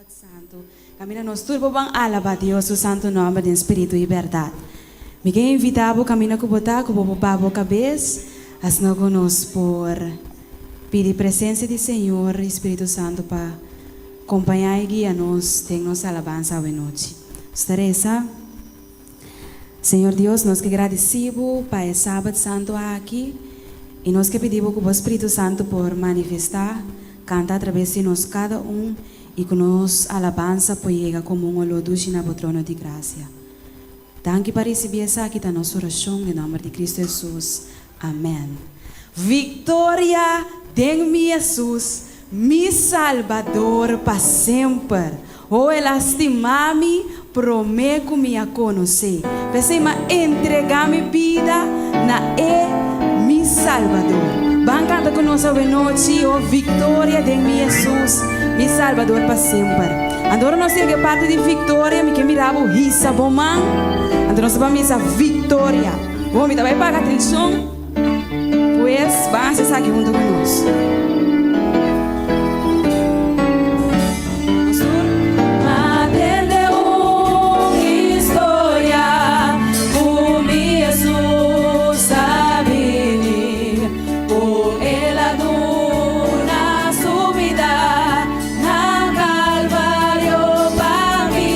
Sabat Santu, kaminda nos tur bo ban alabá Dios su santu nòmber den spiritu i bèrdat. Mi ke invitá bo kaminda ku bo ta ku bo por baha bo kabes, asina ku nos por pidi presensia di Señor i Spiritu Santu pa kompañá i guia nos den nos alabansa awenochi. Nos ta resa, Señor Dios, nos ke gradisí bo pa e Sabat Santu aki i nos ke pidi bo ku bo Spiritu Santu por manifestá, kanta atrabes di nos kada un i ku nos alabansa por yega komo un oló dushi na bo trono di grasia. Danki pa risibí esaki ta nos orashon den nòmber di Kristu Hesus. Amèn. Viktoria den mi Hesus, mi Salbador pa semper. O el a stima mi promé ku mi a konosé. P'esei m'a entregá mi bida na e, mi Salbador. Ban kanta ku nos awenochi, O viktoria den mi Hesus, mi Salbador pa semper. Anto ora nos yega e parti di viktoria, mi ke mira bo hisa bo man. Anto nos ta ban bisa viktoria. Bo mi ta bai paga atenshon, pues ban hasi esaki huntu ku nos. Nos tur. Ma tende un historia ku mi Hesus a bini, ku el a duna su bida na Kalvario pa mi.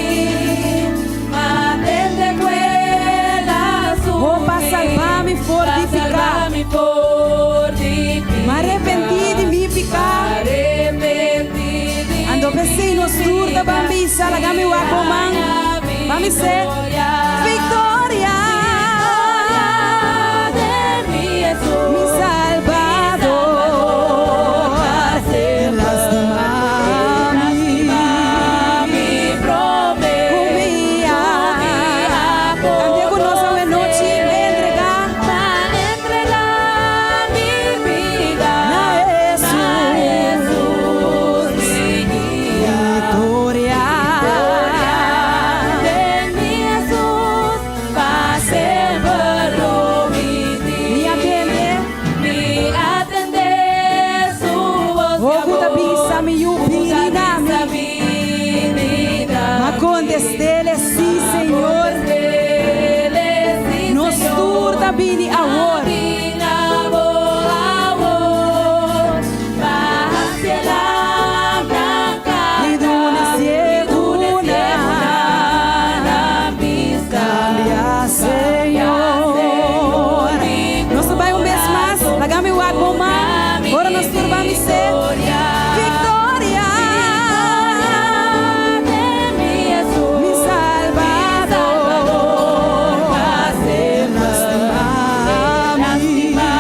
Ma tende ku el a Oh, pa sufri, salba mi for pa di piká. salba mi for di Ma arepentí piká. di mi piká. Ma arepentí di Anto p'esei mi nos tur ta ban piká bisa, laga mi i wak bo man. haña Ban mi se, viktoria. Viktoria! Viktoria den mi Hesus, Mi mi Salbador. Salbador pa El a semper. stima El a mi. stima mi promé Ku mi a. ku mi a Cante ku nos awe nochi, konosé. Me entregá. Ma entregá mi bida Na na Hesus. Hesus mi guia. Victoria. Victoria den mi Hesus pa semper lo mi Mi tin. atende. Mi atende su voz Oh, ku ta di bisa amor, mi yu ku ta bini na bisa mi. bini na Ma mi. kontest'é, Sí, Ma Señor. kontest'é, Sí, Nos tur Señor. ta bini awor. Ma bin na bo awor, pa hasi e lamnan I kanta, duna i duna siegunan. siegunan nan bista. Kambia, Kambia, Señor. Señor, mi Nos ta bai un bes mas. kurason. Laga mi wak bo man. Duna mi Ora nos tur ban bis'é, viktoria. Viktoria! Viktoria den mi Hesus, Mi mi Salbador. Salbador pa El a semper. stima El a mi. stima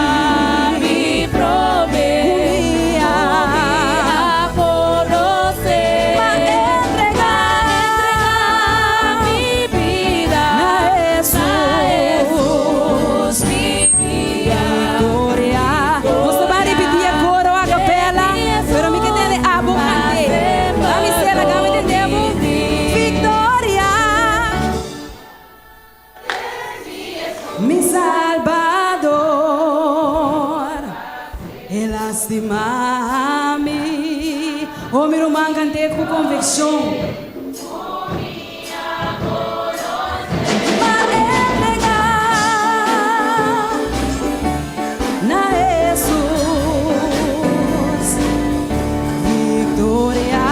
mi promé Ku mi ku mi a. a konosé. Ma entregá. Ma entregá mi bida Na na Hesus. Hesus mi guia. Victoria. Nos ta ban ripití e Victoria koro a den kapela, mi pero mi ke Hesus tende abo pa kant'é. Ban mi semper sela, lo mi tende mi bo. tin. Victoria. Mi Salbador. El a stima mi. Oh, mi ruman, kant'é ku konvikshon. Ma entregá na Hesus. Victoria.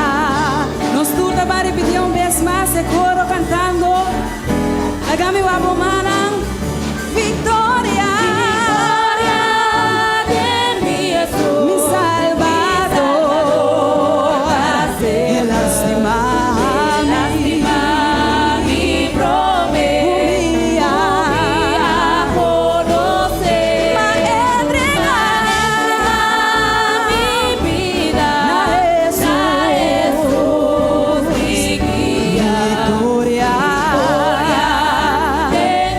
Nos tur ta ban ripití un bes mas e koro kantando. Laga mi wak bo mannan. Victoria. Victoria den mi Hesus, Mi mi Salbador. Salbador pa El a semper. stima El a mi. stima mi promé Ku mi ku mi a. a konosé. Ma Ma entregá entregá mi bida na na Hesus. Hesus mi guia. Victoria. Victoria den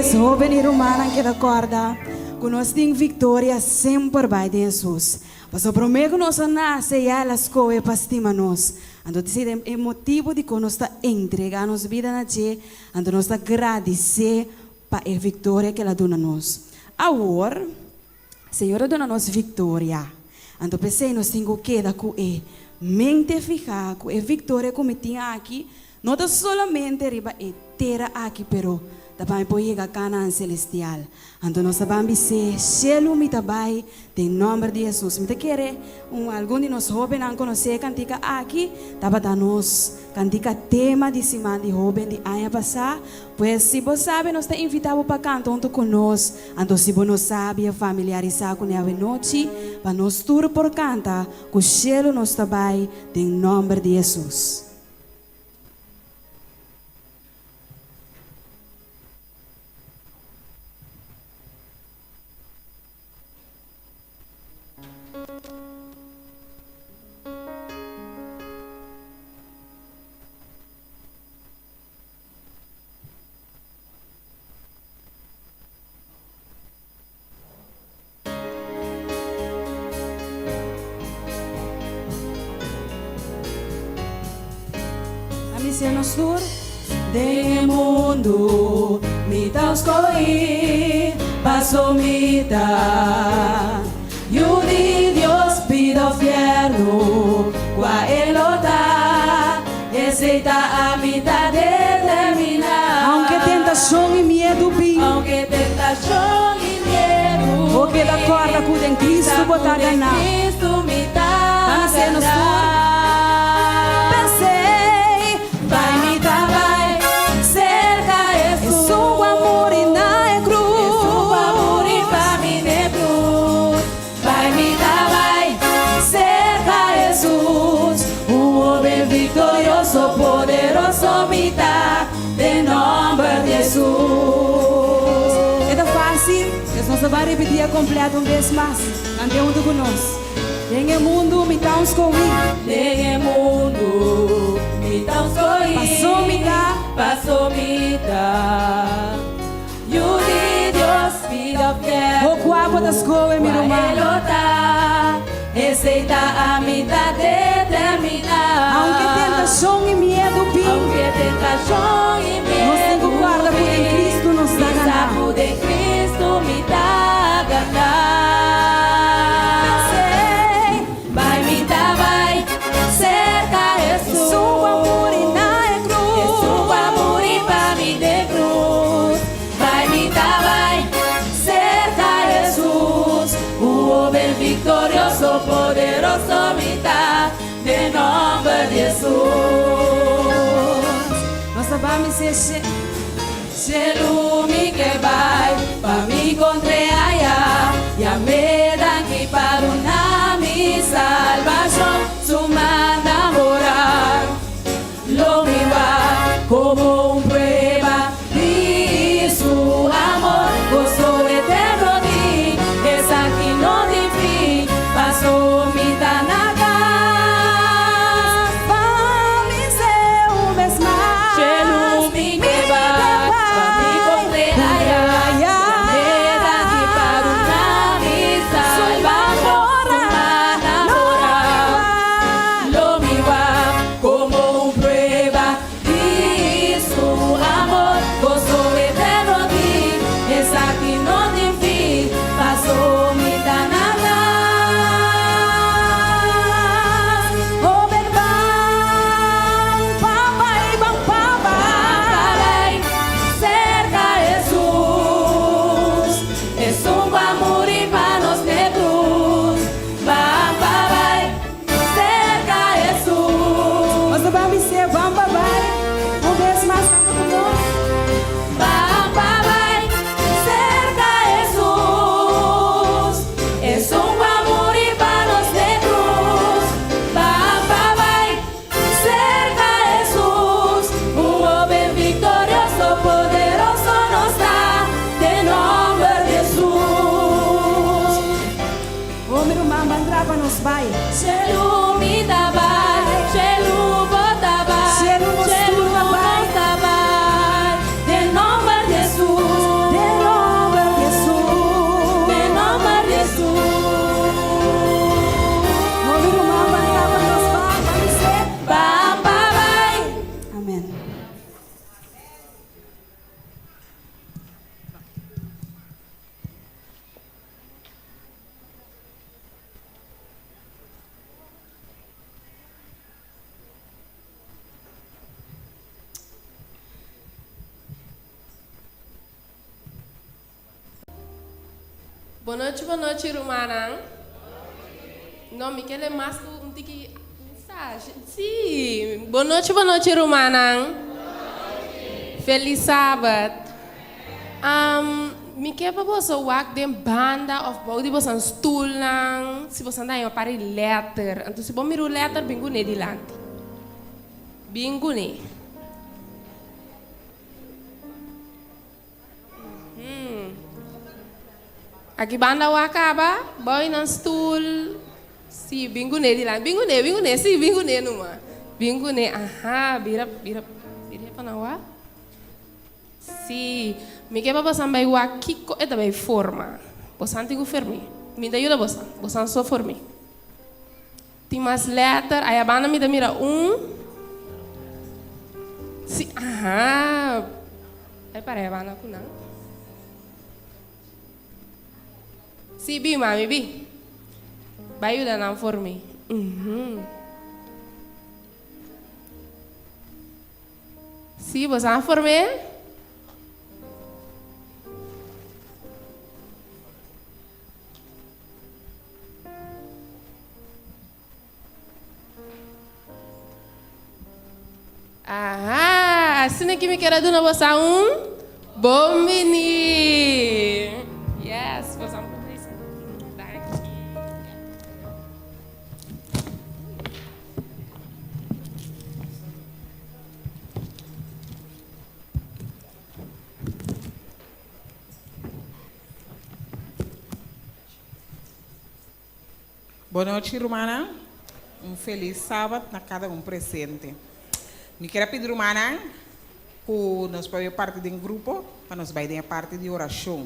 Pues hoben i rumannan keda kòrda ku nos tin viktoria semper bai den Hesus. Pasobra promé ku nos a nase ya el a skohe pa stima nos. Anto ta esei e motibu dikon nos ta entregá nos bida na dje, anto nos ta gradisé pa e viktoria ku el a duna nos. Awor, Señor a duna nos viktoria, anto p'esei nos tin ku keda ku e mente fihá ku e viktoria ku mi tin aki no ta solamente riba e tera aki, pero ta pa mi por yega Kanaan selestial. Anto nos ta ban bis'é, Shelu mi ta bai den nòmber di Hesus. Mi ta kere un algun di nos hóbennan konosé e kantika aki, tabata nos kantika tema di siman di hóben di aña pasá. Pues si bo sabi nos ta invitá bo pa kanta huntu ku nos. Anto si bo no sabi a familiarisá kuné awenochi, pa nos tur por kanta ku shelu nos ta bai den nòmber di Hesus. A misia nos tur. Den e mundu mi ta skohí, paso mi ta yu di Dios, bida o fiernu, kua e lo ta, esei ta ami ta determiná. Aunke tentashon i miedu bin. Aunke tentashon i miedu bin. Bo keda kòrda ku den Kristu bo ta ganá. Sa ku den Kristu mi ta Ban hasié nos ganá. tur. P'esei. Bai mi ta bai serka Hesus. Esun ku a muri na e krus. Esun ku a muri pa mi n'e krus. Bai mi ta bai serka Hesus. Un hoben viktorioso, poderoso mi ta den nòmber di Hesus. E ta fásil, pues nos ta ban ripití e kompleto un bes mas. Kant'é huntu ku nos. Den e mundu mi ta un skohí. Den e mundu mi ta un skohí. Paso mi ta. Paso mi ta. Yu di Dios bida fiernu. Bo kua bo ta skohe mi ruman. Kua e lo ta, esei ta ami ta determiná. Aunke tentashon i miedu bin. Aunke tentashon i miedu bin. Nos tin ku guarda ku den Kristu nos ta ganá. Mi sa ku den Kristu mi ta ganá. P'esei. Bai mi ta bai serka Hesus. Esun ku a muri na e krus. Esun ku a muri pa mi den krus. Bai mi ta bai serka Hesus. Un hoben viktorioso, poderoso mi ta den nòmber di Hesus. Nos ta bai mi se. Shelu mi ke bai pa mi kontr'é aya, ya me danki pa duna mi salbashon, su manda moral lo mi wak komo un prueba di su amor, goso eterno di esaki no tin fin, paso mi ta na kas. Pa mi ser un bes mas. Shelu mi ke bai pa mi kontr'é aya, ya me danki pa duna mi salbashon, su manda moral lo mi wak komo un prueba di su Bon nochi bon nochi rumannan. No mi kere mas ku un tiki mensahe. Si. Bon nochi bon nochi rumannan. Felis sabat. Mi ke pa boso wak den banda of bou di bosan stulnan si bosan ta haña un par di letter. Anto si bo mira un letter bin kuné dilanti. Bin kuné. Aki banda wak kaba, bou nan stul. Si, bin kuné dilanti. Bin kuné, bin kuné, si, bin kuné numa. Bin kuné, aha, bira, bira, bira pa nan wak. Si, mi ke pa bosan bai wak kiko e ta bai forma. Bosan tin ku ferm'é. Mi ta yuda bosan. Bosan so form'é. Tin mas lèter. Aya banda mi ta mira un. Si, aha. Bai para aya banda ku nan. Si, bi, mami, bi. Bai yuda nan form'é. Sí, bo sa form'é? Aha, asina ki mi ker a duna bosa un bon bini. Yes, bosa un bon bini. Danki. Bon nochi rumannan, un felis sabat na kada un presente. Mi kier a pidi rumannan ku nos por bai parti den grupo pa nos bai den e parti di orashon.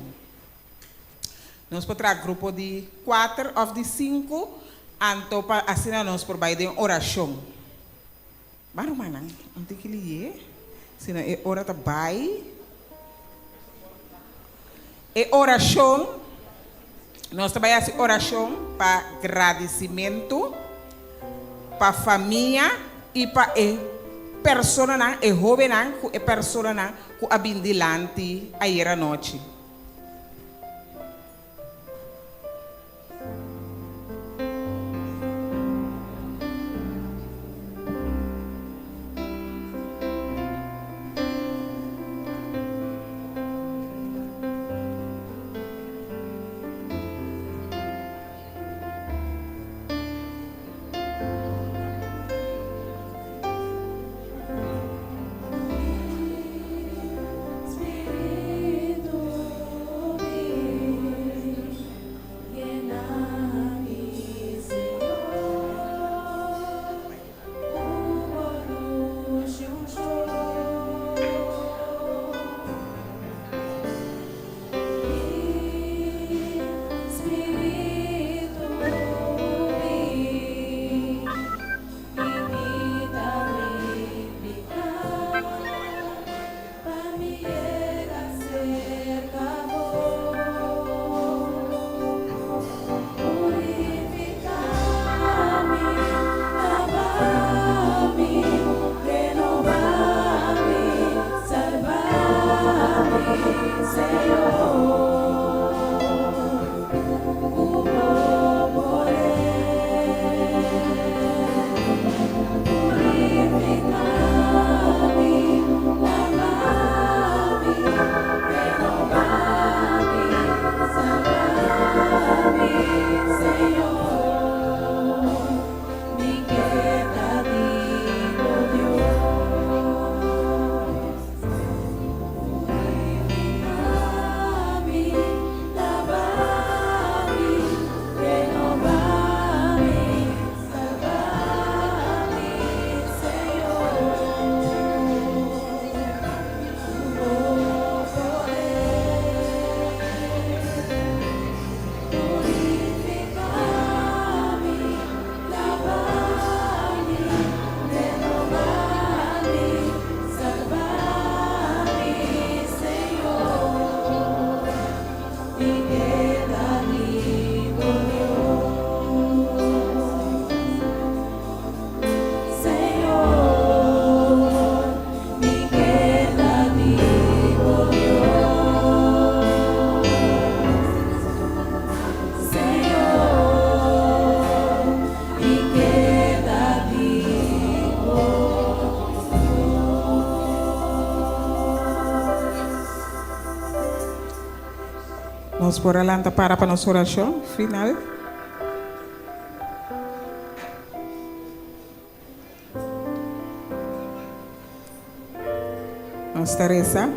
Nos por traha grupo di kuater òf di sinku, anto pa asina nos por bai den orashon. Ba rumannan, un tiki lié, sino e ora ta bai. E orashon, nos ta bai hasi orashon pa gradisimentu, pa famia i pa e personanan, e hóbennan ku e personanan ku a bin dilanti ayera nochi. Nos por a lanta para pa nos orashon final. Nos ta resa.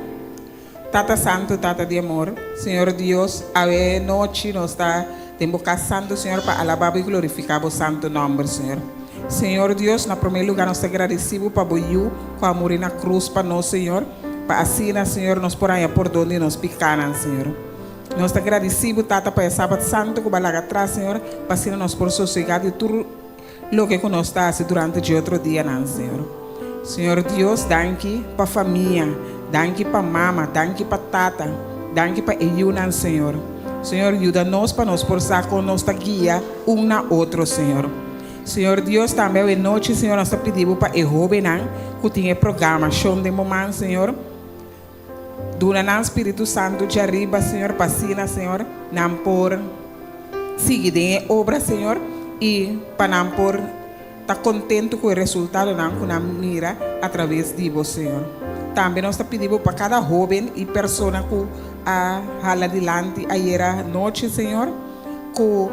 Tata Santu, Tata di amor, Señor Dios, awe nochi nos ta den bo kas santu, Señor, pa alabá bo i glorifiká bo santu nòmber, Señor. Señor Dios, na promé lugá nos ta gradisí bo pa bo Yu ku a muri na krus pa nos, Señor, pa asina, Señor, nos por haña pordon di nos pikánan, Señor. Nos ta gradisí bo, Tata, pa e Sabat santu ku bo a laga atras, Señor, pa asina nos por sosegá di tur Loke ku nos ta hasi durante dje otro dianan, Señor. Señor Dios, danki pa famia, danki pa mama, danki pa tata, danki pa e yunan, Señor. Señor, yuda nos pa nos por sa kon nos ta guia un na otro, Señor. Señor Dios, tambe awe nochi, Señor, nos ta pidi Bo pa e hóbennan ku tin e programashon den bo man, Señor. Duna nan Spiritu Santu djariba, Señor, pa asina, Señor, nan por sigui den e obra, Señor, i pa nan por ta kontentu ku e resultadonan ku nan mira atraves di Bo, Señor. Tambe nos ta pidi Bo pa kada hóben i persona ku a hala dilanti ayera nochi, Señor, ku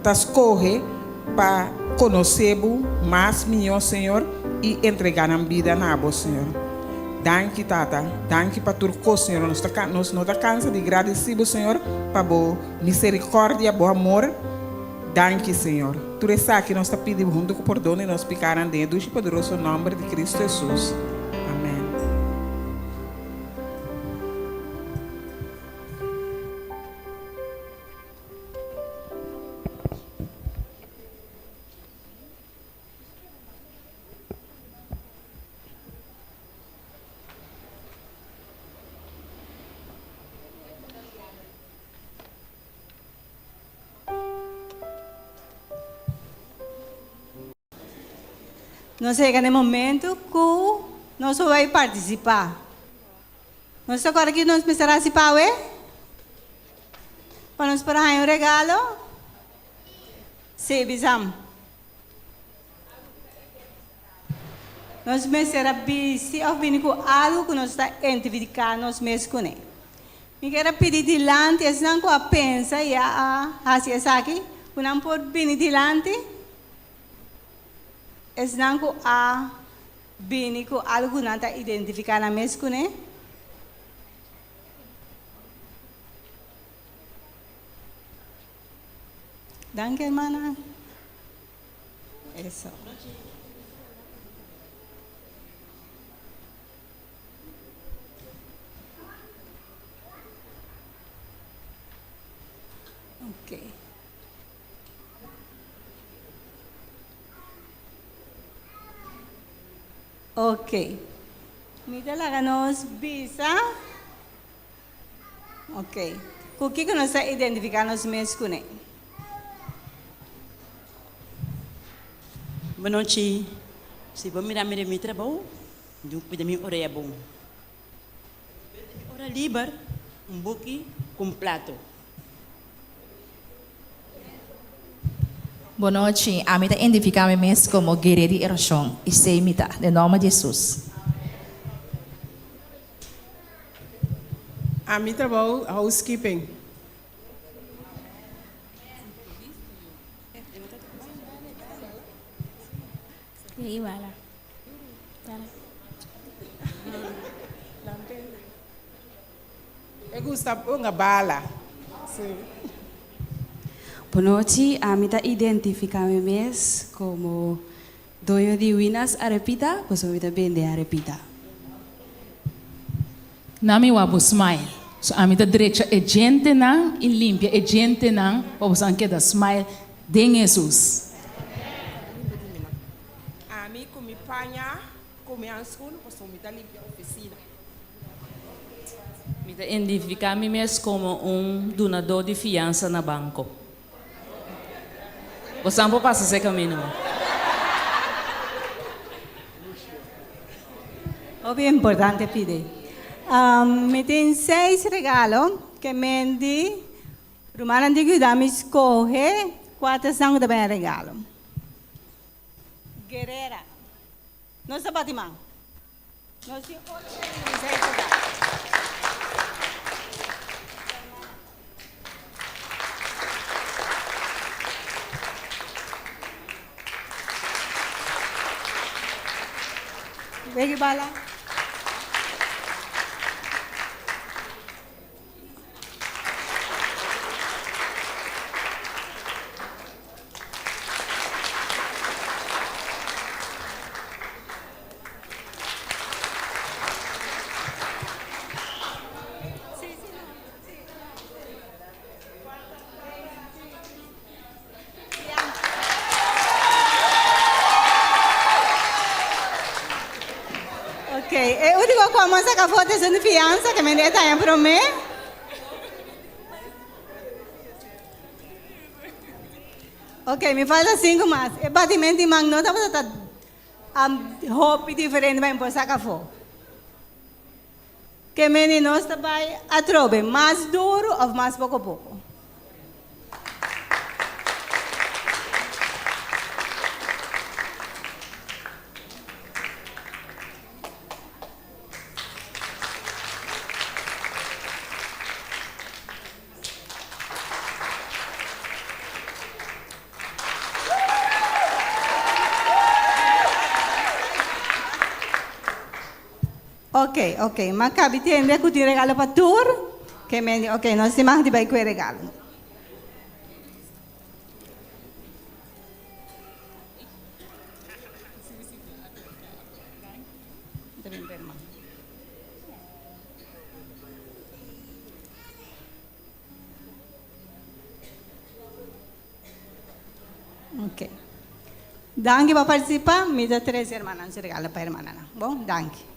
ta skohe pa konosé Bo mas mihó, Señor, i entregá nan bida na Bo, Señor. Danki, Tata. Danki pa tur kos, Señor. Nos ta nos no ta kansa di gradisí Bo, Señor, pa Bo miserikòrdia, Bo amor. Danki, Señor. Tur esaki nos ta pidi Bo huntu ku pordon di nos pikánan den e dushi poderoso nòmber di Kristu Hesus. Amèn. Nos a yega na e momento ku nos a bai partisipá. Nos ta kòrda ki nos mester hasi pa awe? Pa nos por haña un regalo? Sí, bisam. Nos mester a bisti òf bini ku algu ku nos ta identifiká nos mes kuné. Mi kier a pidi dilanti esnan ku a pensa i a hasi esaki, ku nan por bini dilanti. Esnan ku a bini ku algu ku nan ta identifiká nan mes kuné. Danki hermana. Eso. Ok. Ok. Mi ta laga nos bisa. Ok. Ku kiko nos ta identifiká nos mes kuné? Bonochi. Si bo mira mi den mi trabou, mi tin cuida mi orea bon. Den mi ora liber, un buki cu un plato. Bonochi. Ami ta identifiká mi mes como gueré di erashon, i sei mi ta, den nòmber di Hesus. Ami trabou housekeeping. E gusta ponga bala. Sí. Bonochi, ami ta identifica mi mes como Doño di Winas Arepita, pasobra mi ta bende arepita. Na mi wak bo smile. So ami ta drecha e djentenan i limpia e djentenan pa boso keda smile den Hesus. Ami ku mi paña ku mi hanskun pasobra mi ta limpia ofisina. Mi ta identifiká mi mes komo un dunadó di fiansa na banko. Bosan por pasa se camino. Hopi importante pidi. Mi tin seis regalo ke men di rumannan tin ku yuda mi skohe kua ta esnan ku ta bini regalo. Guerrera. Nos ta bati man. Nos tin ocho i seis total. Wegi bala. Ok, e único ku a saka foto es un fiansa ke mende e taña promé. Ok, mi falta sinku mas. E batimento di man no tabata ta hopi diferente pa mi por saka afó. Ke meni nos ta bai atrobe, mas duru of mas poko poko? Ok, ok. Ma kabi tende ku tin regalo pa tur? Ke meni, ok, nos tin mag di bai ku e regalo. Ok. Danki pa participa. Mi ta trece hermananan su regalo pa hermananan. Bon, danki.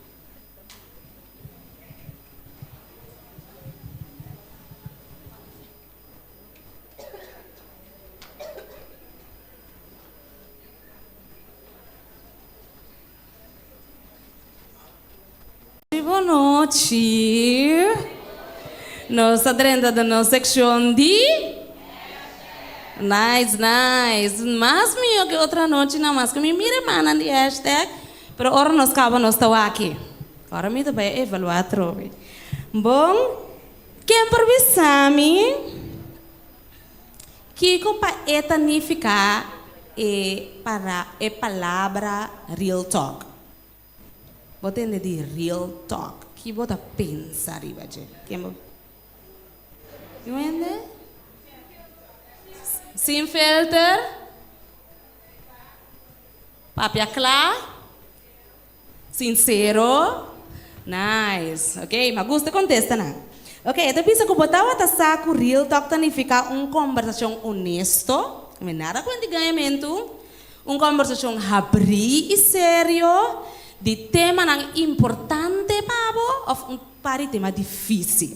Bon nochi. Nos ta drenta den nos seccion di Nice, nice. Mas miyo ke otro anochi nan mas ku mi mira e mannan di hashtag, pero ora nos kaba nos ta wak. Ora mi ta bai evalua atrobe. Bon, ken por bisa mi kiko pa e ta nifiká e para e palabra real talk? Bo tende di real talk. Ki bo ta pensa riba dje? Ken bo Hende? Sin filter? Papia kla? Sinsero? Nice. Ok, mi a gusta e kontestanan. Ok, e ta bisa ku bo tabata sa ku real talk ta nifiká un kombersashon onesto, mi nada kuenta di gañamentu, Un kòmbersashon habrí i serio di temanan importante pa bo òf un par di tema difísil.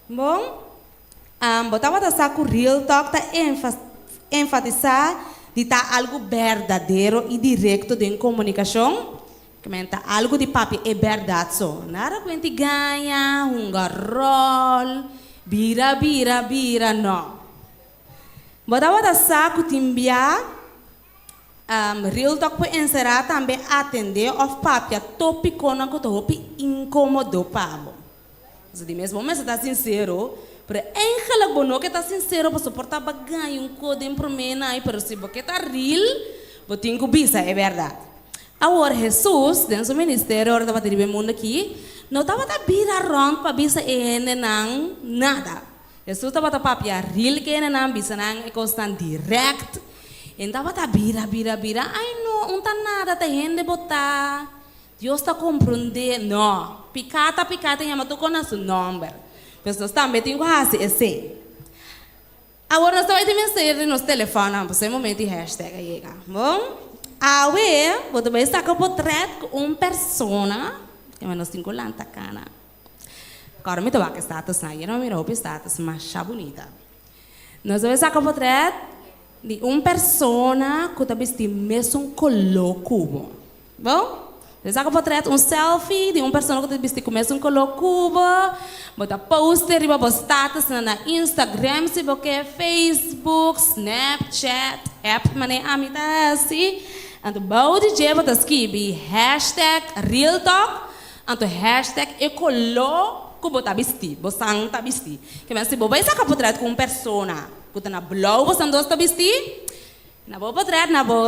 Bon, bo tabata sa ku Real Talk ta enfatisá di ta algu berdadero i direkto den komunikashon? Kimen ta algu di papia e bèrdat so. Nada kuenti gaña, hunga ròl, bira bira bira, nò. Bo tabata sa ku tin bia Real Talk por enserá tambe atendé òf papia tópikonan ku ta hopi inkomodo pa bo. Pasobra di mes bo mester ta sinsero, pero eigenlik bo no ke ta sinsero pasobra por ta bagaña un kos den promé nai, pero si bo ke ta real, bo tin ku bisa e bèrdat. Awor Hesus, den su ministerio ora tabata riba e mundu akí, no tabata bira rònt pa bisa e hendenan nada. Hesus tabata papia ril ke hendenan, bisa nan e kosnan dirèkt. E tabata bira, bira, bira, Ai no, un ta nada, ta hende bo ta. Dios ta komprondé. No, piká ta piká, ta yama tur kos na su nòmber. Pues nos tambe tin ku hasi esei. Awor nos ta bai tin mester di nos telefònnan, pasobra e momento di hashtag a yega. Bon, awe bo ta bai saka potrèt ku un persona, kende nos tin ku lanta kana. Kòrda mi ta wak e statusnan. Ayer mi a mira hopi status masha bunita. Nos a bai saka potret di un persona ku ta bisti mesun koló ku bo. Bon? Bo saka potret, un selfie di un persona ku ta bisti ku mesun koló ku bo. Bo ta post e riba bo statusnan na Instagram si bo ke, Facebook, Snapchat, app manera ami ta hasi. Anto bou di dje bo ta skibi hashtag realtalk Anto hashtag e koló ku bo ta bisti, bo san ta bisti. Ke men si bo bai saka potret ku un persona ku ta na blou bo san dos ta bisti, na bo potret na bo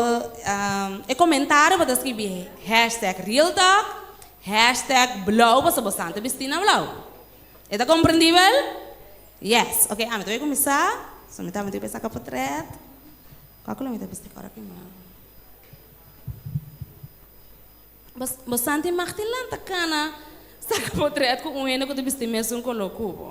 e komentario bo ta skibi hashtag realtalk. Hashtag blou pasobra bo san ta bisti na blou. E ta komprendibel? Yes. Ok, ami ta bai kuminsá. So mi ta mi ta bai saka potret. Kua koló mi ta bisti kòrda ki mi? Bo san tin mag tin lanta kana saka potret ku un hende ku ta bisti mesun koló ku bo.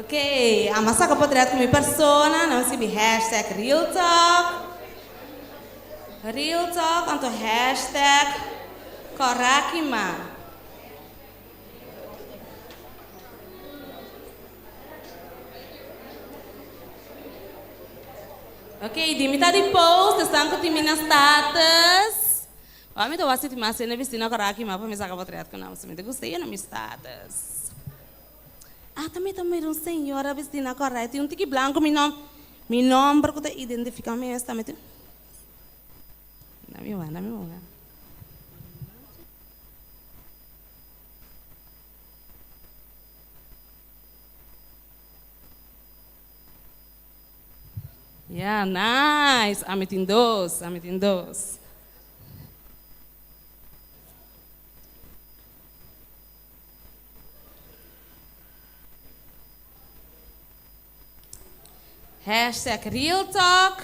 Ok, amo a saka potret ku mi persona, nan a skibi hashtag real talk, real talk anto hashtag korakima. Ok, di mi ta di post, esnan ku tin mi na status. Ora mi ta wak si tin mas hende bisti na kòrá aki, ma pa mi saka potret ku nan, pasobra mi ta gusta yena mi status. Ah, ta mi ta mira un señora bisti na kòrá, e tin un tiki blanku, mi nom, mi nomber ku ta identifiká mi es tambe tin. Na mi wak, na mi wak. Yeah, nice. Ami tin dos, ami tin dos. Hashtag real talk.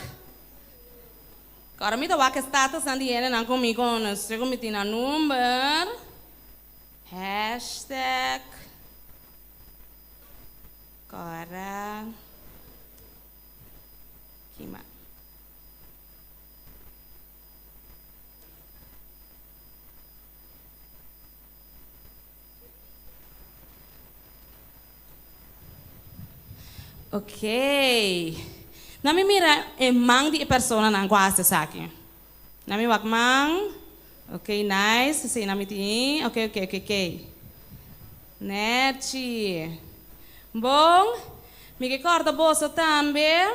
Ora mi ta wak e statusnan di hendenan ku mi konosé ku mi tin nan number. Hashtag Kora Kima. Ok. Na mi mira e man di e personanan ku a hasi esaki. Na mi wak man. Ok, nice. Esei na mi tin. Ok, ok, ok, ok. Nechi. Bon. Mi ke kòrda boso tambe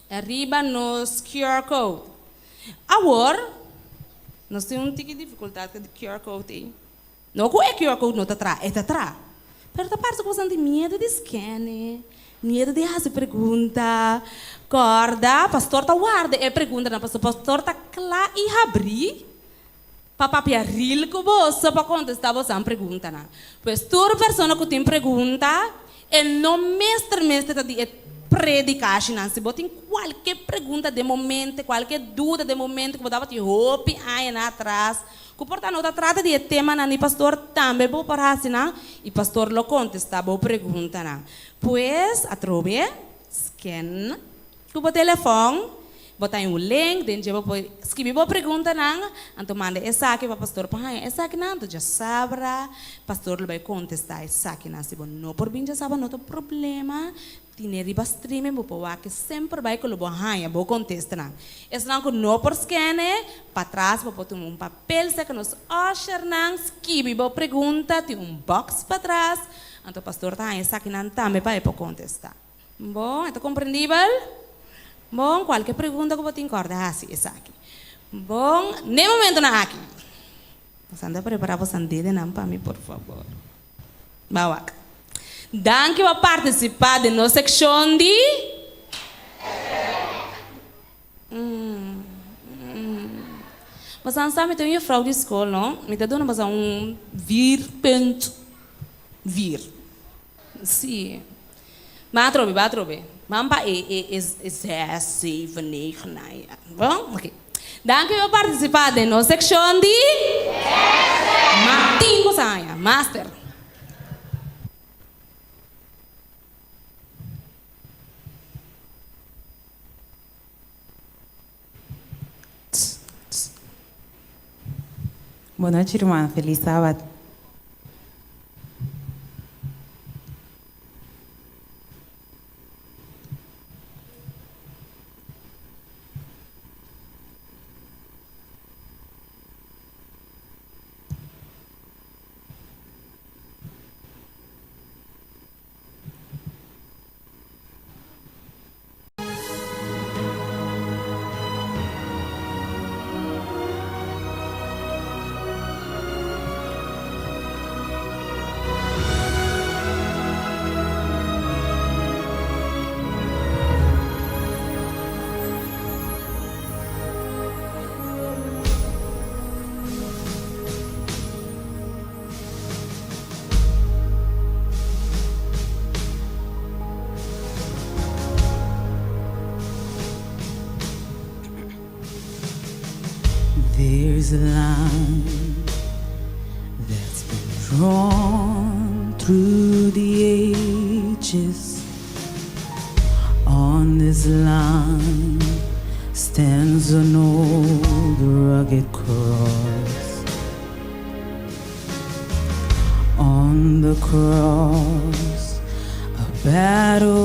riba nos QR code. Awor, nos tin un tiki difikultat ku e QR code ei. No ku e QR code no ta traha, e ta traha. Pero ta parse ku boso tin miedu di scan-e, miedu di hasi pregunta. Kòrda, pastor ta warda e preguntanan pasobra pastor ta kla i habrí pa papia ril ku boso pa kontestá bosan preguntanan. Pues tur persona ku tin pregunta, e no mester mester ta di e predikashinan. Si bo tin kualke pregunta den bo mente, kualke duda den bo mente ku bo tabatin hopi añanan atras, Ku por ta no ta trata di e temanan di pastor, tambe bo por hasi nan i pastor lo kontestá bo preguntanan. Pues, atrobe, scan ku bo telefòn, bo ta haña un link, den dje bo por skibi bo preguntanan, anto manda esaki pa pastor pa haña esakinan, anto djasabra pastor lo bai kontestá esakinan. Si bo no por bin djasabra no ta problema, Tine riba streaming bo por wak semper bai ku lo bo haña bo kontestanan. Esnan ku no por skene, patras bo por tuma un papel serka nos ushernan, skibi bo pregunta, tin un box patras, anto pastor ta haña esakinan tambe pa e por kontestá. Bon, e ta komprendibel? Bon, kualke pregunta ku bo tin kòrda hasi esaki. Bon, n'e momentonan aki, boso anda prepará boso dedenan pa mi por fabor. Ba wak. Danki pa participa den nos seccion di. Bosan sa mi ta un juffrouw di school no. Mi ta duna bosan un vier punt vier. Si. Ba atrobe, ba atrobe. Ban pa e e e zes, zeven, negen, nai. Bon? Oké. Danki pa partisipá den nos sekshon di Martin ku sa haña Master. Bon nochi ruman, felis sabat. this line that's been drawn through the ages. On this line stands an old rugged cross. On the cross, a battle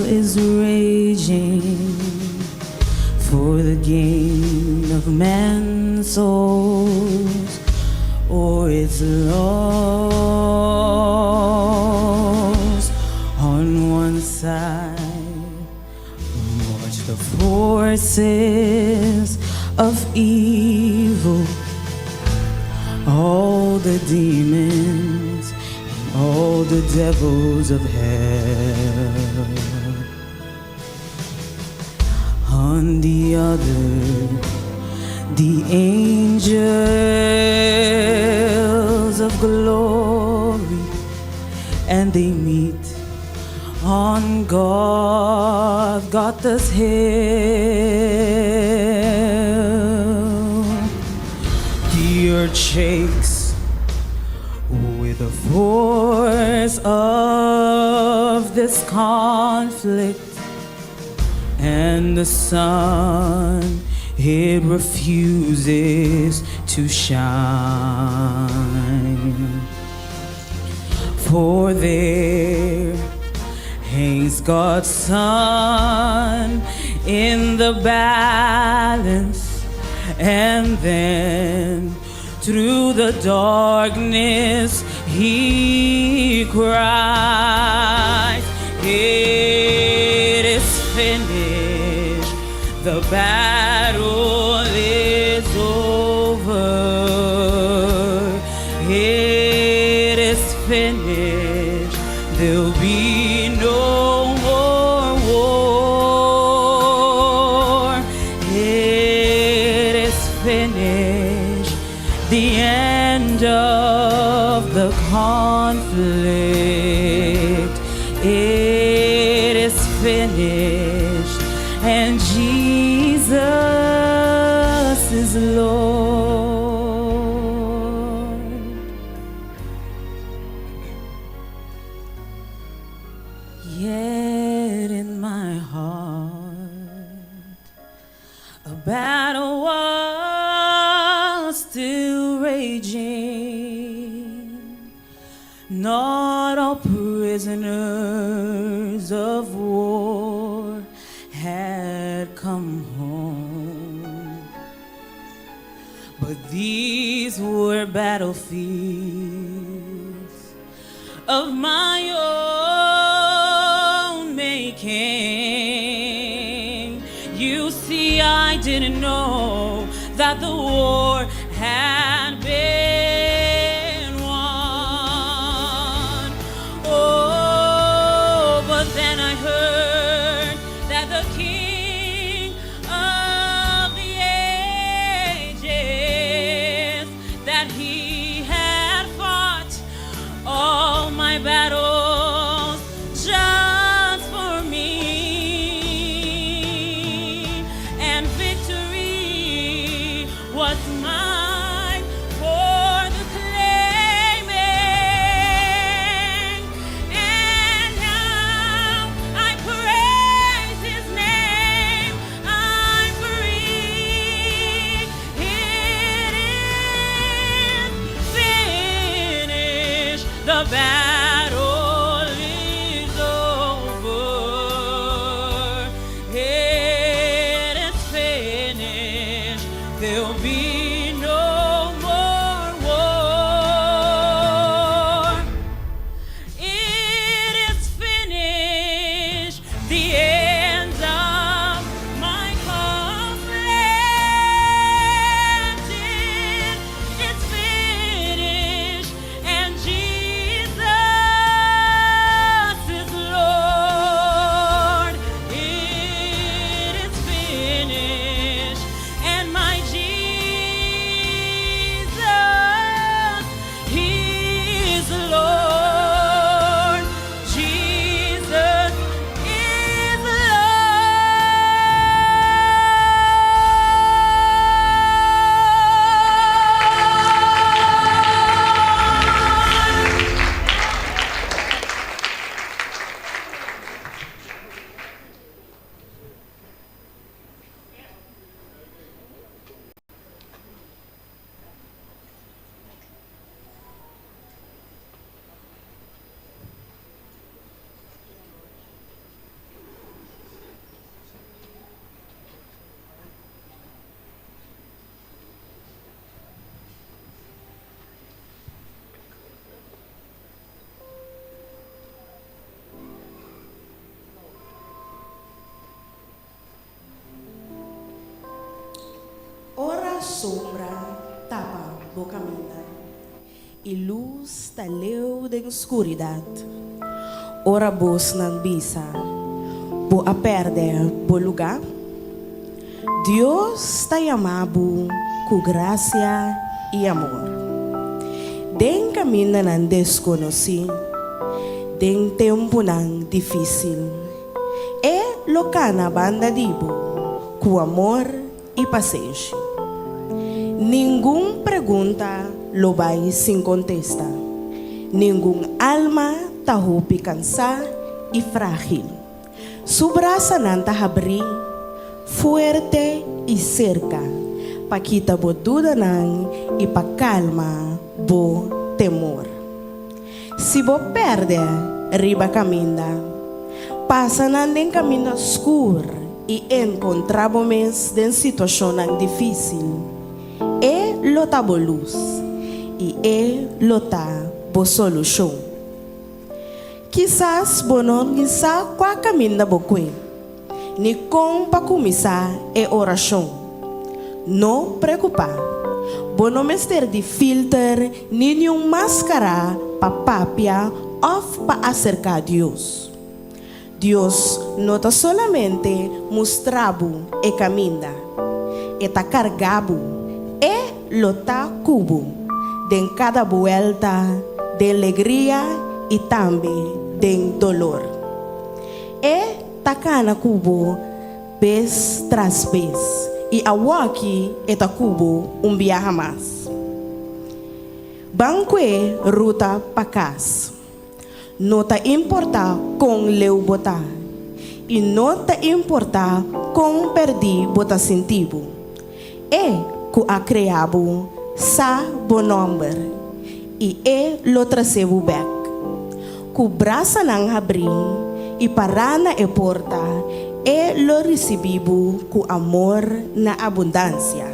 is raging for the gain of men's souls or its loss. On one side march the forces of evil, all the demons and all the devils of hell. On the other, the angels of glory, and they meet on Golgotha's hill. The earth shakes with the force of this conflict, and the sun, it refuses to shine. For there hangs God's Son in the balance, and then through the darkness he cries, "It is finished, the battle is over. It is finished, there'll be no more war. It is finished, the end of the conflict. It is finished, and Jesus is Lord." Yet in my heart, a battle was still raging. Not all prisoners of war had come home, but these were battlefields of my own making. You see, I didn't know that the war had been won. Oh, but then I heard that the King of the ages, that he had fought all my battles just for me, and victory was mine for the claiming. And now I praise his name. I'm free. It is finished. The battle is over. It is finished. There'll be no more war. It is finished. The end of my conflict. It is finished, and Jesus sombra tapa bo kaminda i lus ta leu den skuridat. Ora bosnan bisa, Bo a pèrdè bo lugá. Dios ta yama bo ku grasia i amor. Den kamindanan deskonosí, den tempunan difísil, E lo kana banda di bo ku amor i pasenshi. Ningun pregunta lo bai sin kontesta. Ningun alma ta hopi kansá i frágil. Su brasanan ta habrí fuerte i serka pa kita bo dudanan i pa kalma bo temor. Si bo pèrdè riba kaminda, pasa nan den kaminda skur i enkontrá bo mes den situashonnan difísil, E lo ta bo lus i E lo ta bo solushon. Kisas bo no ni sa kua kaminda bo kue, ni kon pa kuminsá e orashon. No preokupá, bo no mester di filter ni niun máskara pa papia òf pa aserká Dios. Dios no ta solamente mustra bo e kaminda, E ta karga bo, E lo ta ku bo den kada buelta, den legria i tambe den dolor. E ta kana ku bo bes tras bes, i awoki E ta ku bo un biaha mas. Ban kue ruta pa kas. No ta importá kon leu bo ta, i no ta importá kon pèrdí bo ta sinti bo. E ku a krea bo sa bo nòmber, i e lo trasé bo bèk. Ku brasanan habrí i pará na e porta, e lo risibí bo ku amor na abundansia.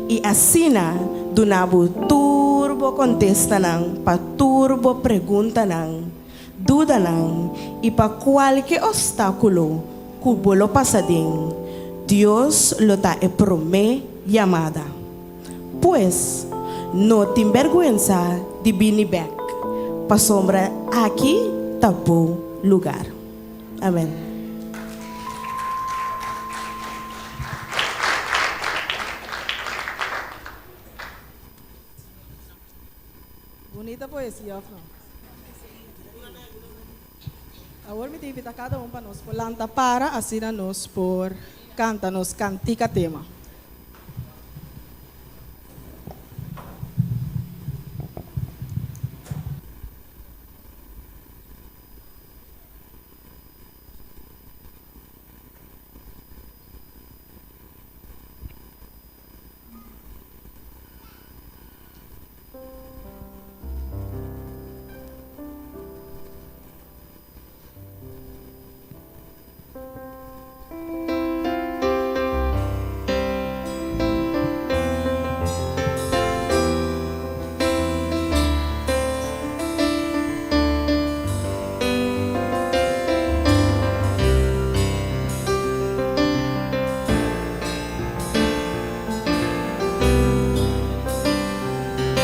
I asina duna bo tur bo kontestanan pa tur bo preguntanan, dudanan i pa kualke ostákulo ku bo lo pasa den, Dios lo ta e promé yamada. Pues, no tin bèrgwensa di bini bèk, pasobra aki ta bo lugar. Amèn. Bunita poesia of no? Awor mi ta invita cada un pa nos por lanta para asina nos por canta nos cantica tema.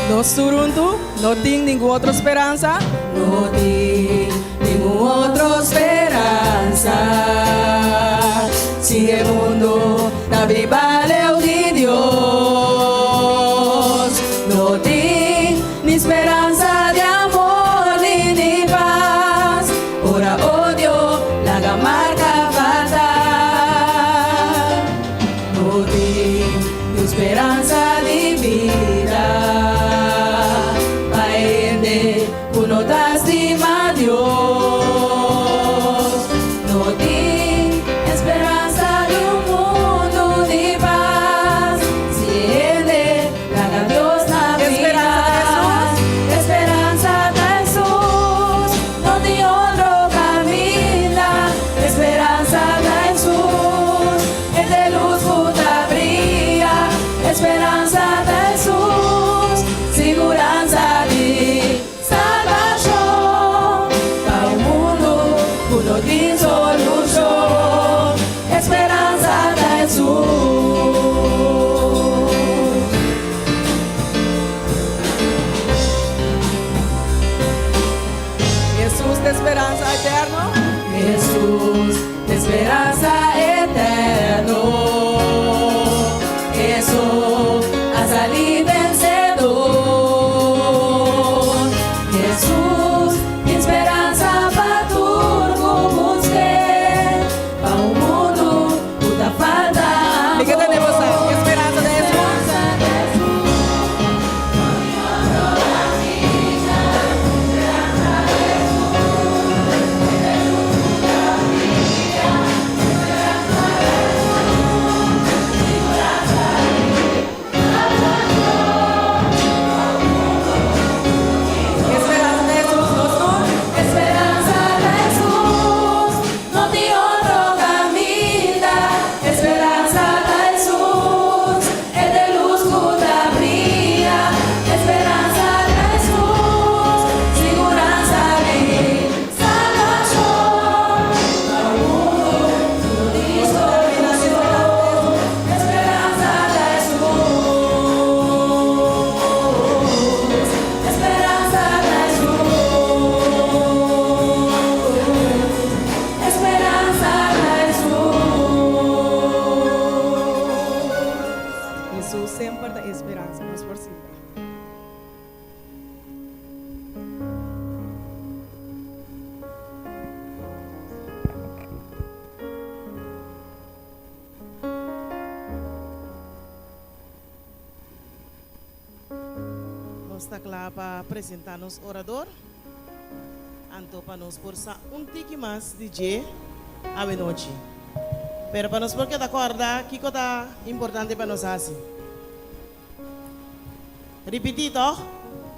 Nos tur huntu no tin ningun otro speransa. No tin ningun otro speransa. Si e mundu ta biba leu di Dios. No tin ni speransa di amor ni di pas. Ora odio laga marka fatal. No tin niun speransa di bida pa e hende ku no ta stima Dios. No tin esperansa di un mundu di pas si e hende laga Dios na Esperansa ta bida. Esperansa ta Hesus, no tin otro kaminda. Esperansa ta Hesus, e ta e lus ku ta bria. Esperansa ta Hesus, siguransa di salbashon. ta speransa eterno. Hesus ta speransa eterno. Hesus a sali vensedor. Hesus tin speransa pa tur ku busk'é, pa un mundu ku ta falta Mi ke amor. tende bo sa, speransa ta Hesus. Esperanza ta Hesus, nos tur. Esperanza ta Hesus, no tin otro caminda. Esperanza ta Hesus, e ta e luz cu ta briya. Esperanza ta Hesus, siguransa di salvacion. Pa un mundo cu no tin solucion. Esperanza ta Hesus. Esperanza ta Hesus. Esperanza ta Hesus. Hesus semper ta esperansa, nos por sinta. Nos ta kla pa presentá nos orador, anto pa nos por sa un tiki mas di dje awenochi. Pero pa nos por keda kòrda kiko ta importante pa nos hasi. Ripití, tòg?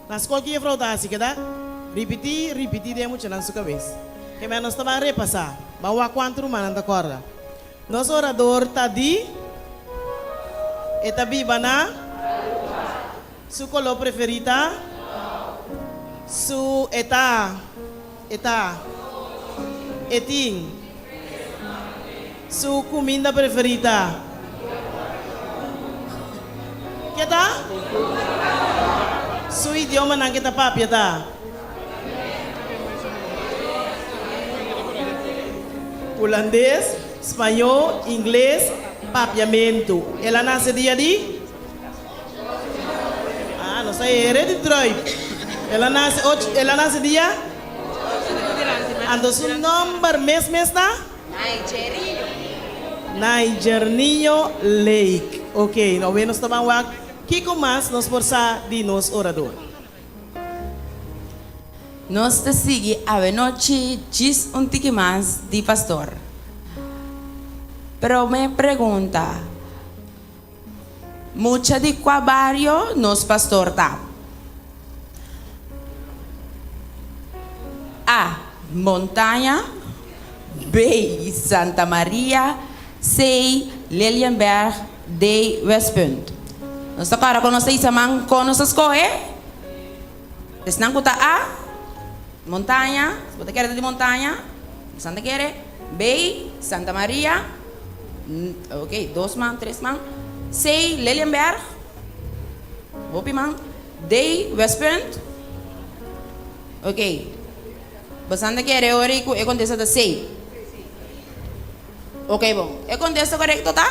Na skol ki jefrou ta hasi keda? Ripití, ripití den e muchanan su kabes. Kemey nos ta ban repasá, ban wak kuantu rumannan ta kòrda. Nos orador ta di. E ta biba na. Su koló preferí ta. Su e ta. E ta. E tin. Su kuminda preferí ta. Ke ta? Su idiomanan ke ta papia ta. Hulandes, spañó, ingles, papiamentu. El a nase dia di? Ah, nos a here di Druip. El a nase och, el a nase dia? Anto su nomber mes mes ta? Nigerinho Lake. Ok, no nos ta ban wak kiko mas nos por sa di nos orador. Nos ta sigui awenochi djis un tiki mas di pastor. Prome pregunta, Mucha di kua bario nos pastor ta? A. Montaña B. Santa Maria C. Lelienberg D. Westpunt. Nos ta kòrda ku nos ta isa man kon nos ta skohe? Esnan ku ta A, Montaña, si bo ta kere ta di Montaña, esnan ta kere B, Santa Maria, ok, dos man, tres man, C, Lelienberg, hopi man, D, Westpunt, ok, bosan ta kere ora ku e kontesta ta C. Ok bon, e kontesta korekto ta?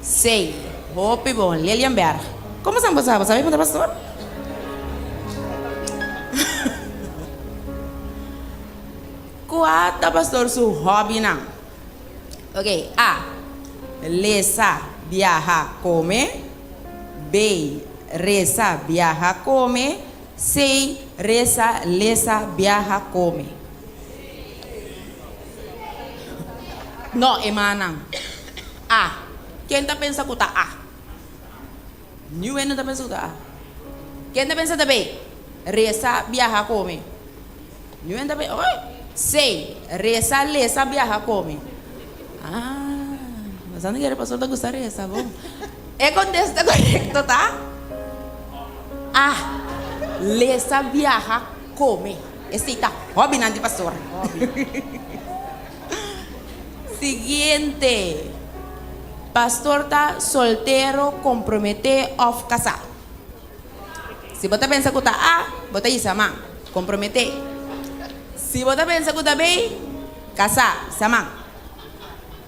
C. Hopi bon, Lelienberg. Komo san bo sa? Bo sabi puntra pastor? Kua ta pastor su hobbynan? Ok, A. Lesa, biaha, kome. B. Resa, biaha, kome. C. Resa, lesa, biaha, kome. No, e mannan. A. Ken ta pensa ku ta A? Niun hende no ta pensa ku ta A. Ken ta pensa ta B? Resa, biaha, kome. Niun hende ta pensa, oy! C. Resa, lesa, biaha, kome. Ah, bastante kere pastor ta gusta resa, bon. E kontesta korekto ta A. Lesa, biaha, kome. Esei ta hobbynan di pastor. Siguiente. Pastor ta soltero, komprometé òf kasá? Si bo ta pensa ku ta A, bo ta hisa man. Komprometé. Si bo ta pensa ku ta B, kasá, sa man.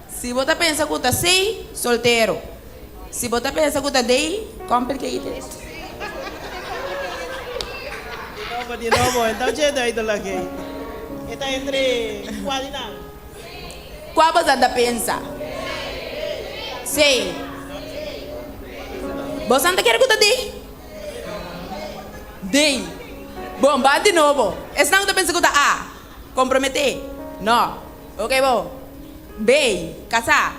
Si bo ta pensa ku ta C, soltero. Si bo ta pensa ku ta D, complicated. Di nobo, di nobo. Enton dje duidelijk ei. E ta entre kua di nan? Kua bo ta pensa? C. Bosan ta kere ku ta D? D. Bon, ban di nobo. Esnan ku ta pensa ku ta A, komprometé? No. Ok, bon. B, kasá.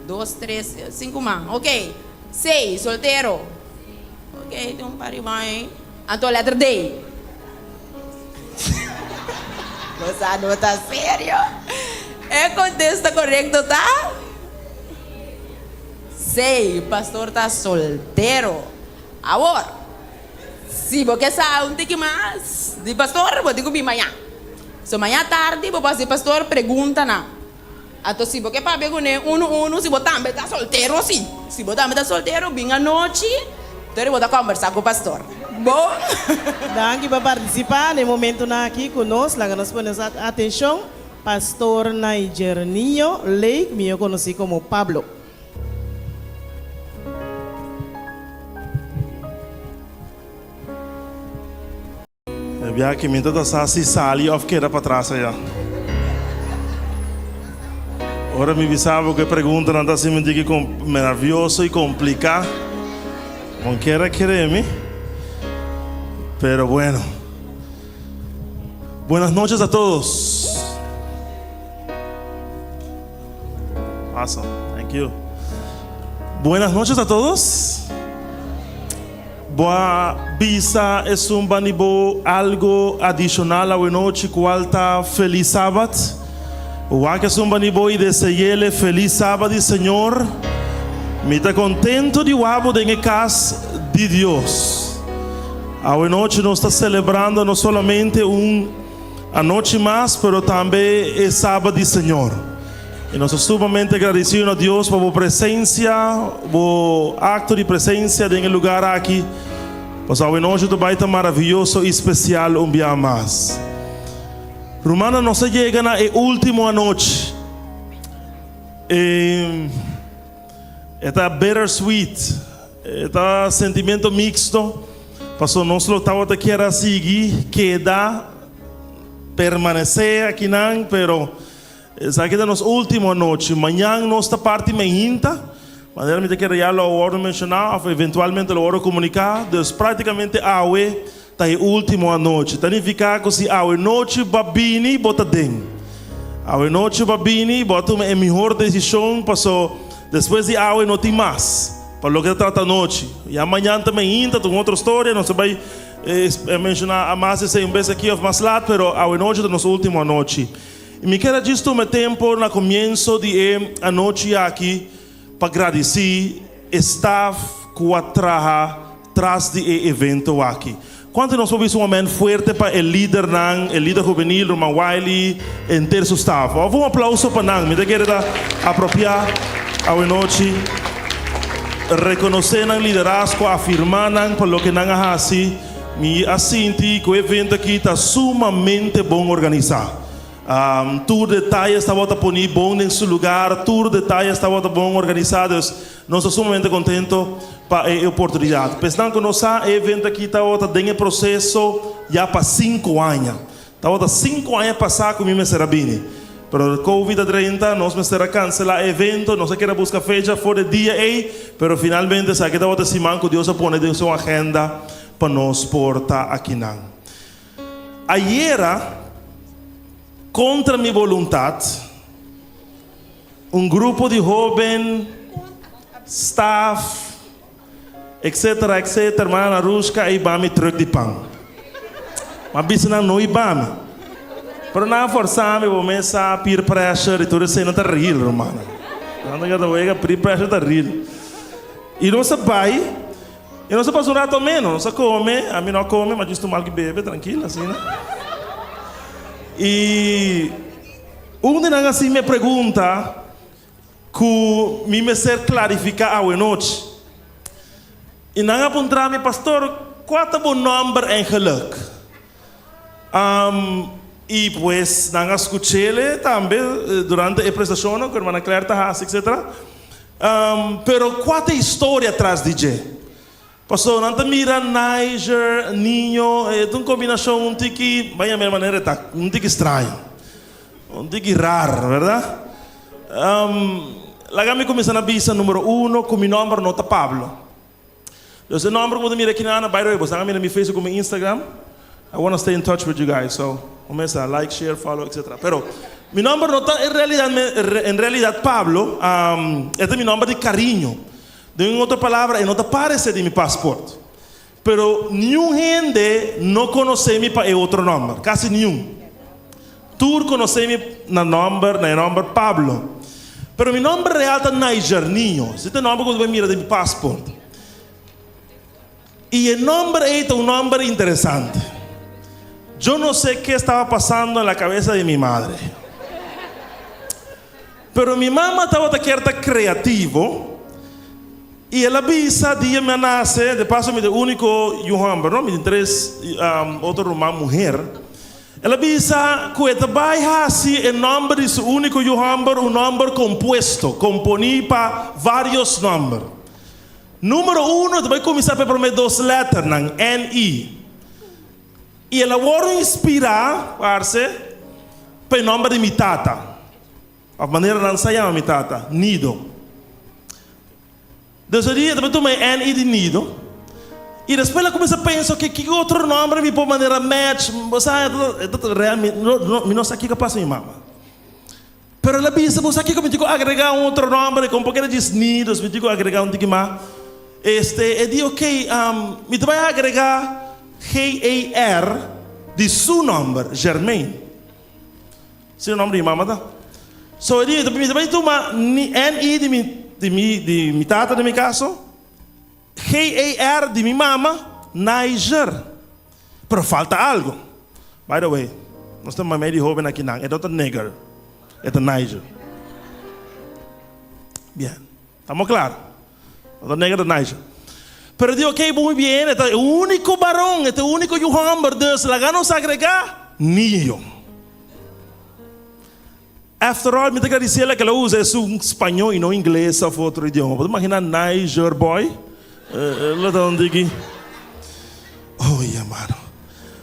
Dos, tres, sinku man. Ok. C, soltero. Ok, tin un par di man ei. Anto letter D. Bo sa no ta serio. E kontesta korekto ta C, pastor ta soltero. Awor, si bo ke sa un tiki mas di pastor, bo tin ku bin maña. So maña tardi bo por hasi pastor preguntanan. Anto si bo ke papia kuné unu unu, si bo tambe ta soltero si. Si bo tambe ta soltero, bin anochi, tori bo ta kòmbersá ku pastor. Bon. Danki pa partisipá na e momentunan aki ku nos. Laga nos pone nos atenshon Pastor Naigernio Lake, mihó konosí komo Pablo. E biaha ki mi ta ta sa si sali of keda patras aya. Ora mi bisa bo ku e preguntanan ta hasi mi diki nervioso i kompliká. Bo kier a kere mi, pero bueno. Buenas noches a todos. Awesome, thank you. Buenas noches a todos. Bo a bisa esun bani bo algo adishonal awenochi kual ta Felis Sabat? Wak esun bani bo i deseyele Felis Sabat di Señor. Mi ta kontento di wak bo den e kas di Dios. Awenochi nos ta selebrando no solamente un anochi mas pero tambe e Sabat di Señor. I nos ta sumamente agradecido na Dios pa bo presencia, bo acto di presencia den e lugar aki. Pasobra awe nochi ta bai ta maraviyoso i special un bia mas. Rumannan, nos a yega na e ultimo anochi. E, e ta bittersweet, e ta sentimento mixto, pasobra nos lo tabata kier a sigui keda permanece akinan, pero Esaki ta nos ultimo anochi. Mañan nos ta parti meinta. Manera mi ta kere ya lo a wòrdu menshoná òf eventualmente lo wòrdu komuniká. Dus práktikamente awe ta e ultimo anochi. Ta nifiká ku si awe nochi bo a bini, bo ta den. Awe nochi bo a bini, bo a tuma e mihor desishon paso despues di awe no tin mas pa loke ta trata anochi. Ya mañan ta meinta, ta un otro storia. Nos ta bai menshoná mas esei un bes aki òf mas lat, pero awe nochi ta nos ultimo anochi. I mi kier a djis tuma e tempo na komienso di e anochi aki pa gradisí e staf ku a traha tras di e evento aki. Kuantu di nos por bisa un amen fuerte pa e lidernan, e lider hubenil, Ruman Wiley, henter su staf? Òf un aplauso pa nan. Mi ta kere ta apropiá awenochi rekonosé nan liderazgo, afirmá nan pa loke nan a hasi. Mi a sinti ku e evento aki ta sumamente bon organisá. Tur detayes tabata poní bon den su lugar, tur detayes tabata bon organisá, dus nos ta sumamente kontento pa e oportunidat. Pa esnan ku no sa, e evento aki tabata den e proseso ya pa sinku aña. Tabata sinku aña pasá ku mi mester a bini, pero Covid a drenta, nos mester a kanselá e evento, nos a keda buska fecha for e dia ei, pero finalmente esaki tabata e siman ku Dios a pone den su agenda pa nos por ta akinan. Ayera, kontra mi boluntat, un grupo di hóben, staf, etcetera, etcetera, hermana Narushka a hiba mi trùk di pan. M'a bisa nan no hiba mi. Pero nan a fòrsá mi, bo mes sa, peer pressure i tur esei no ta real, rumannan. Nan ta keda wega, peer pressure ta real. I nos a bai. I nos a pasa un rato ameno, nos a come, ami no a come, ma djis tuma algu bebe, trankil asina. I un di nan a hasi mi e pregunta ku mi mester klarifiká awenochi. I nan a puntra mi, Pastor, kua ta bo nòmber eigenlik? Um, i pues nan a skuch'ele tambe durante e presentashonnan ku hermana Claire ta hasi etcetera. Um, pero kua ta e historia tras di dje? Pasobra nan ta mira Niger, Niño, e ta un kombinashon un tiki, bai yama e manera e ta, un tiki straño, un tiki rar, bèrdat? Um, laga mi kuminsá na bisa numero uno ku mi nòmber no ta Pablo. Dus e nòmber ku bo ta mira aki nan, by the way, bo sa mira mi Facebook ku mi Instagram, I wanna stay in touch with you guys, so kumesa like, share, follow, etcetera. Pero mi nòmber no ta en realidad, en realidad Pablo, e ta mi nòmber di kariño. Den un otro palabra, e no ta parece den mi paspoort. Pero niun hende no conoce mi pa e otro nomber, casi niun. Tur conoce mi na nomber, na e nomber Pablo. Pero mi nomber real ta Niger Niño, esei ta e nomber cu bo ta bay mira den mi paspoort. Y e nomber ey ta un nomber interesante. Yo no sé qué estaba pasando en la cabeza de mi madre. Pero mi mama tabata kier ta creativo y el a bisa dia mi a nace, de paso mi ta e unico yu homber no, mi tin tres otro ruman muher, el a bisa cu e ta bay haci e nomber di su unico yu homber un nomber compuesto, componi pa varios nomber. Numero uno e ta bay cuminsa pa e prome dos letternan, NI. Y el a worde inspira, parce, pa e nomber di mi tata. Of manera nan sa yama mi tata, Nido. Dus e dia e tabata tuma e NI di Nido. Y despues el a cuminsa pensa, ok, kiko otro nomber mi por manera match? Bo sa, e ta realmente, mi no sa kiko a pasa mi mama. Pero el a bisa, bo sa kiko, mi tin ku agrega un otro nomber, como por keda djis Nido, mi tin ku agrega un tiki mas. Este, e di, ok, mi ta bai agrega GER di su nomber, Germain. Si e nomber di mi mama ta. So e di, mi ta bai tuma NI di mi, di mi, di mi tata den mi kaso, GER di mi mama, Niger. Pero falta algo. By the way, nos ta mamey di hoben akinan, e no ta nigger, e ta Niger. Bien, tamo claro. No ta nigger, ta Niger. Pero di ok, muy bien, e ta e unico baron, e ta e unico yu homber, dus laga nos agrega niño. After all, mi ta gradiciel ke el a usa esun spañó y no ingles of otro idioma. Bo ta imagina Niger boy? Lo ta un tiki. Oh, ya mano.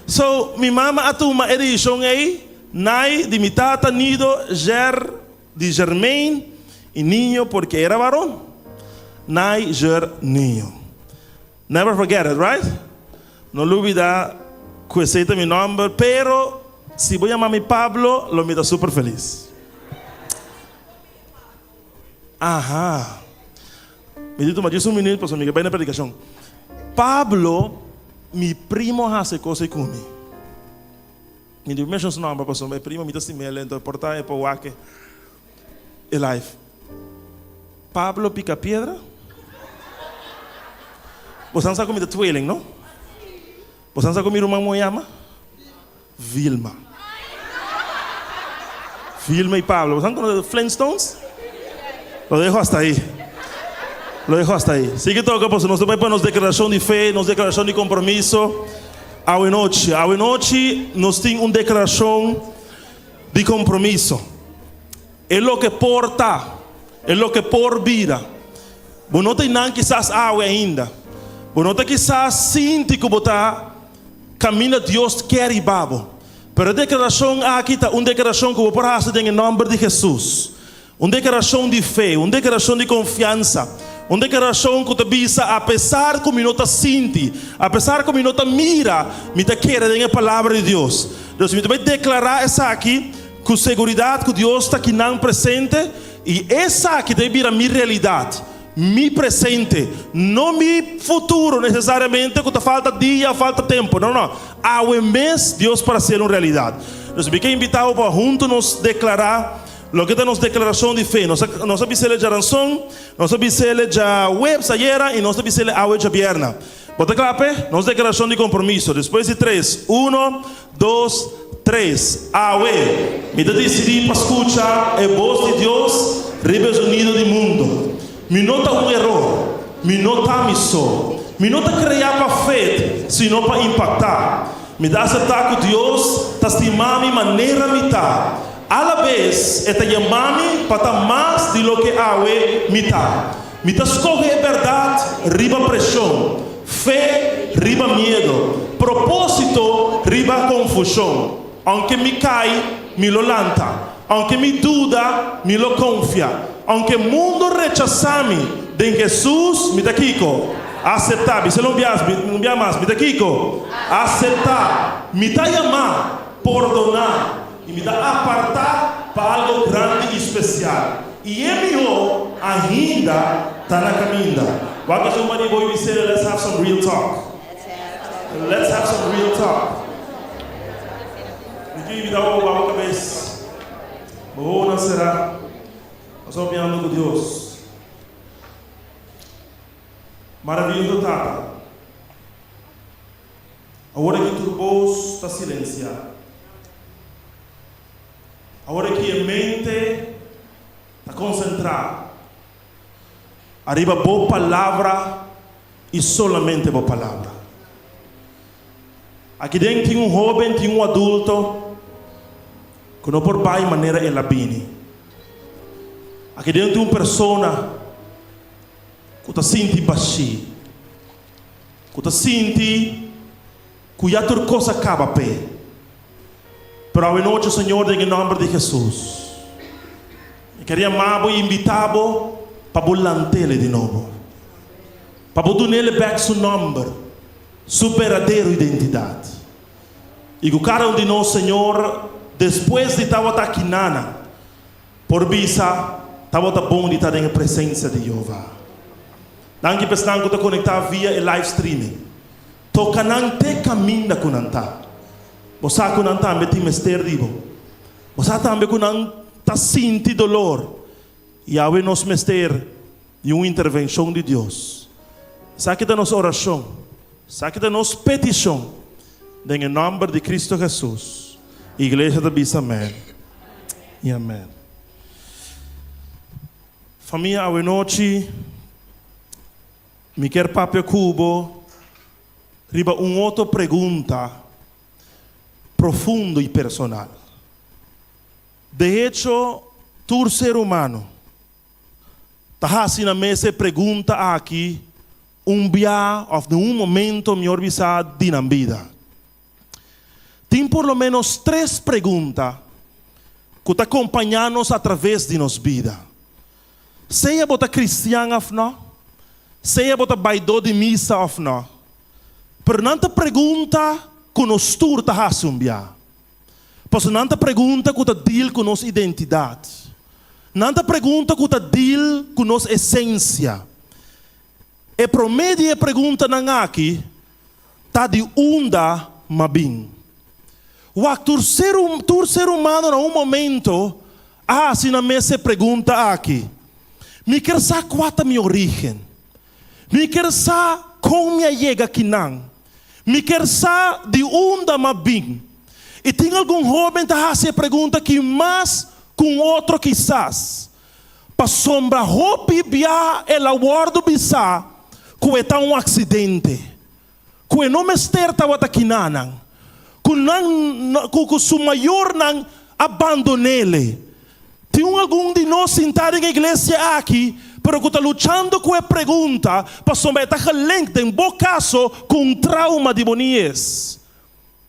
So, mi mama a tuma e decision ei, Nai di mi tata Nido, Jer di Jermaine y Niño porque era varón. Nai, Jer, Niño. Never forget it, right? No lubida cu esey ta mi nomber, pero si bo yama mi Pablo, lo mi ta super feliz. Aha. Mi di tuma djis un minuut pasobra mi ke bay na predicacion. Pablo, mi primo a haci e cos ey cu mi. Mi di menciona su nomber pasobra e primo mi ta stim'el, enton por ta e por wak e live. Pablo pica piedra? Bosan sa cu mi ta tweeling, no? Bosan sa cu mi ruman moe yama? Vilma. Vilma y Pablo. Bosan conoce Flintstones? Lo dejo hasta ahí. Lo dejo hasta ahí. Sigui toca pasobra nos ta bay pa nos declaracion di fe, nos declaracion di compromiso awe nochi. Awe nochi nos tin un declaracion di compromiso. E loke por ta, e loke por bira. Bo no ta einan kisas awe ainda. Bo no ta kisas sinti ku bo ta kaminda Dios kier hiba bo. Pero e deklarashon aki ta un deklarashon ku bo por hasi den e nòmber di Hesus. Un deklarashon di fe, un deklarashon di konfiansa, un deklarashon ku ta bisa, Apesar ku mi no ta sinti, apesar ku mi no ta mira, mi ta kere den e Palabra di Dios. Dus mi ta bai deklará esaki. Ku seguridat ku Dios ta kinan presente i esaki ta bira mi realidat, mi presente, no mi futuro nesesariamente ku ta falta dia, falta tempu. No, no, awe mes Dios por hasiel un realidat. Dus mi ke invitá bo pa huntu nos deklará loke ta nos deklarashon di fe. Nos a nos a bis'el djaranson, nos a bis'el djaweps ayera i nos ta bis'el awe djabierna. Bo ta kla p'e? Nos deklarashon di kompromiso. Despues di tres, uno, dos, tres. Awe, mi ta disidí pa skucha e bos di Dios riba e zonido di mundu. Mi no ta un eror. Mi no ta mi so. Mi no ta kreá pa fet, sino pa impaktá. Mi ta aseptá ku Dios. ta stima mi manera mi ta. Alabes e ta yama mi pa ta mas di loke awe mi ta. Mi ta skohe e bèrdat riba preshon, fe riba miedo, propósito riba konfushon. Ounke mi kai, mi lo lanta. Ounke mi duda, mi lo konfia. Ounke mundu rechasá mi, den Hesus mi ta kiko? Aseptá. Bisel un bias, un bia mas, mi ta kiko? Aseptá. Mi ta yamá, pordoná, i mi ta apartá pa algo grandi i spesial. I e mihó ainda ta na kaminda. Wak esun mani bo i bisel, Let's have some real talk. Let's have some real talk. Mi ke invitá bo pa bo kabes. Bo wowonan será. Nos ta papiando ku Dios. Maravioso Tata, awor aki tur bos ta silensiá. Awor aki e mente ta konsentrá ariba Bo Palabra i solamente Bo Palabra. Aki den tin un hóben, tin un adulto ku no por bai manera el a bini. Aki den tin un persona ku ta sinti bashí, ku ta sinti ku ya tur kos a kaba p'e. Pero awenochi, Señor, den e nòmber di Hesus, mi ker yama bo i invitá bo pa bo lant'El di nobo, pa bo dun'El bèk su nòmber, su berdadero identidat. I ku kada un di nos, Señor, despues di tabata akinana, por bisa, Tabata bon di ta den e presensia di Jehová. Danki pa esnan ku ta konektá via e live streaming. Toka nan te kaminda ku nan ta. Bo sa ku nan tambe tin mester di bo. Bo sa tambe ku nan ta sinti dolor. I awe nos mester di un intervenshon di Dios. Esaki ta nos orashon. Esaki ta nos petishon. Den e nòmber di Kristu Hesus. Iglesia ta bisa amèn i amèn. Famia awenochi mi kier papia ku bo riba un otro pregunta profundo i personal. De hecho tur ser humano ta hasi nan mes e pregunta aki un bia òf den un momento mihor bisa di nan bida. Tin por lo ménos tres pregunta ku ta kompañá nos atraves di nos bida. Sea bo ta kristian òf nò, sea bo ta baidó di misa òf nò, pero nan ta pregunta ku nos tur ta hasi un bia. Pasobra nan ta pregunta ku ta dil ku nos identidat. Nan ta pregunta ku ta dil ku nos esensia. E promé di e preguntanan aki ta di unda m'a bin. Wak tur ser tur ser humano na un momento a hasi nan mes e pregunta aki, Mi kier sa kua ta mi origen. Mi kier sa kon mi a yega akinan. Mi kier sa di unda m'a bin. I tin algun hoben ta hasi e pregunta aki mas ku un otro kisas. Pasobra hopi bia el a wòrdu bisá ku e ta un aksidente, ku e no mester tabata kinanan, ku nan ku ku su mayornan a bandon'ele. Tin un algun di nos sintá den e iglesia aki, pero ku ta luchando ku e pregunta pasobra e ta gelinkt den bo kaso ku un trauma di bo nies.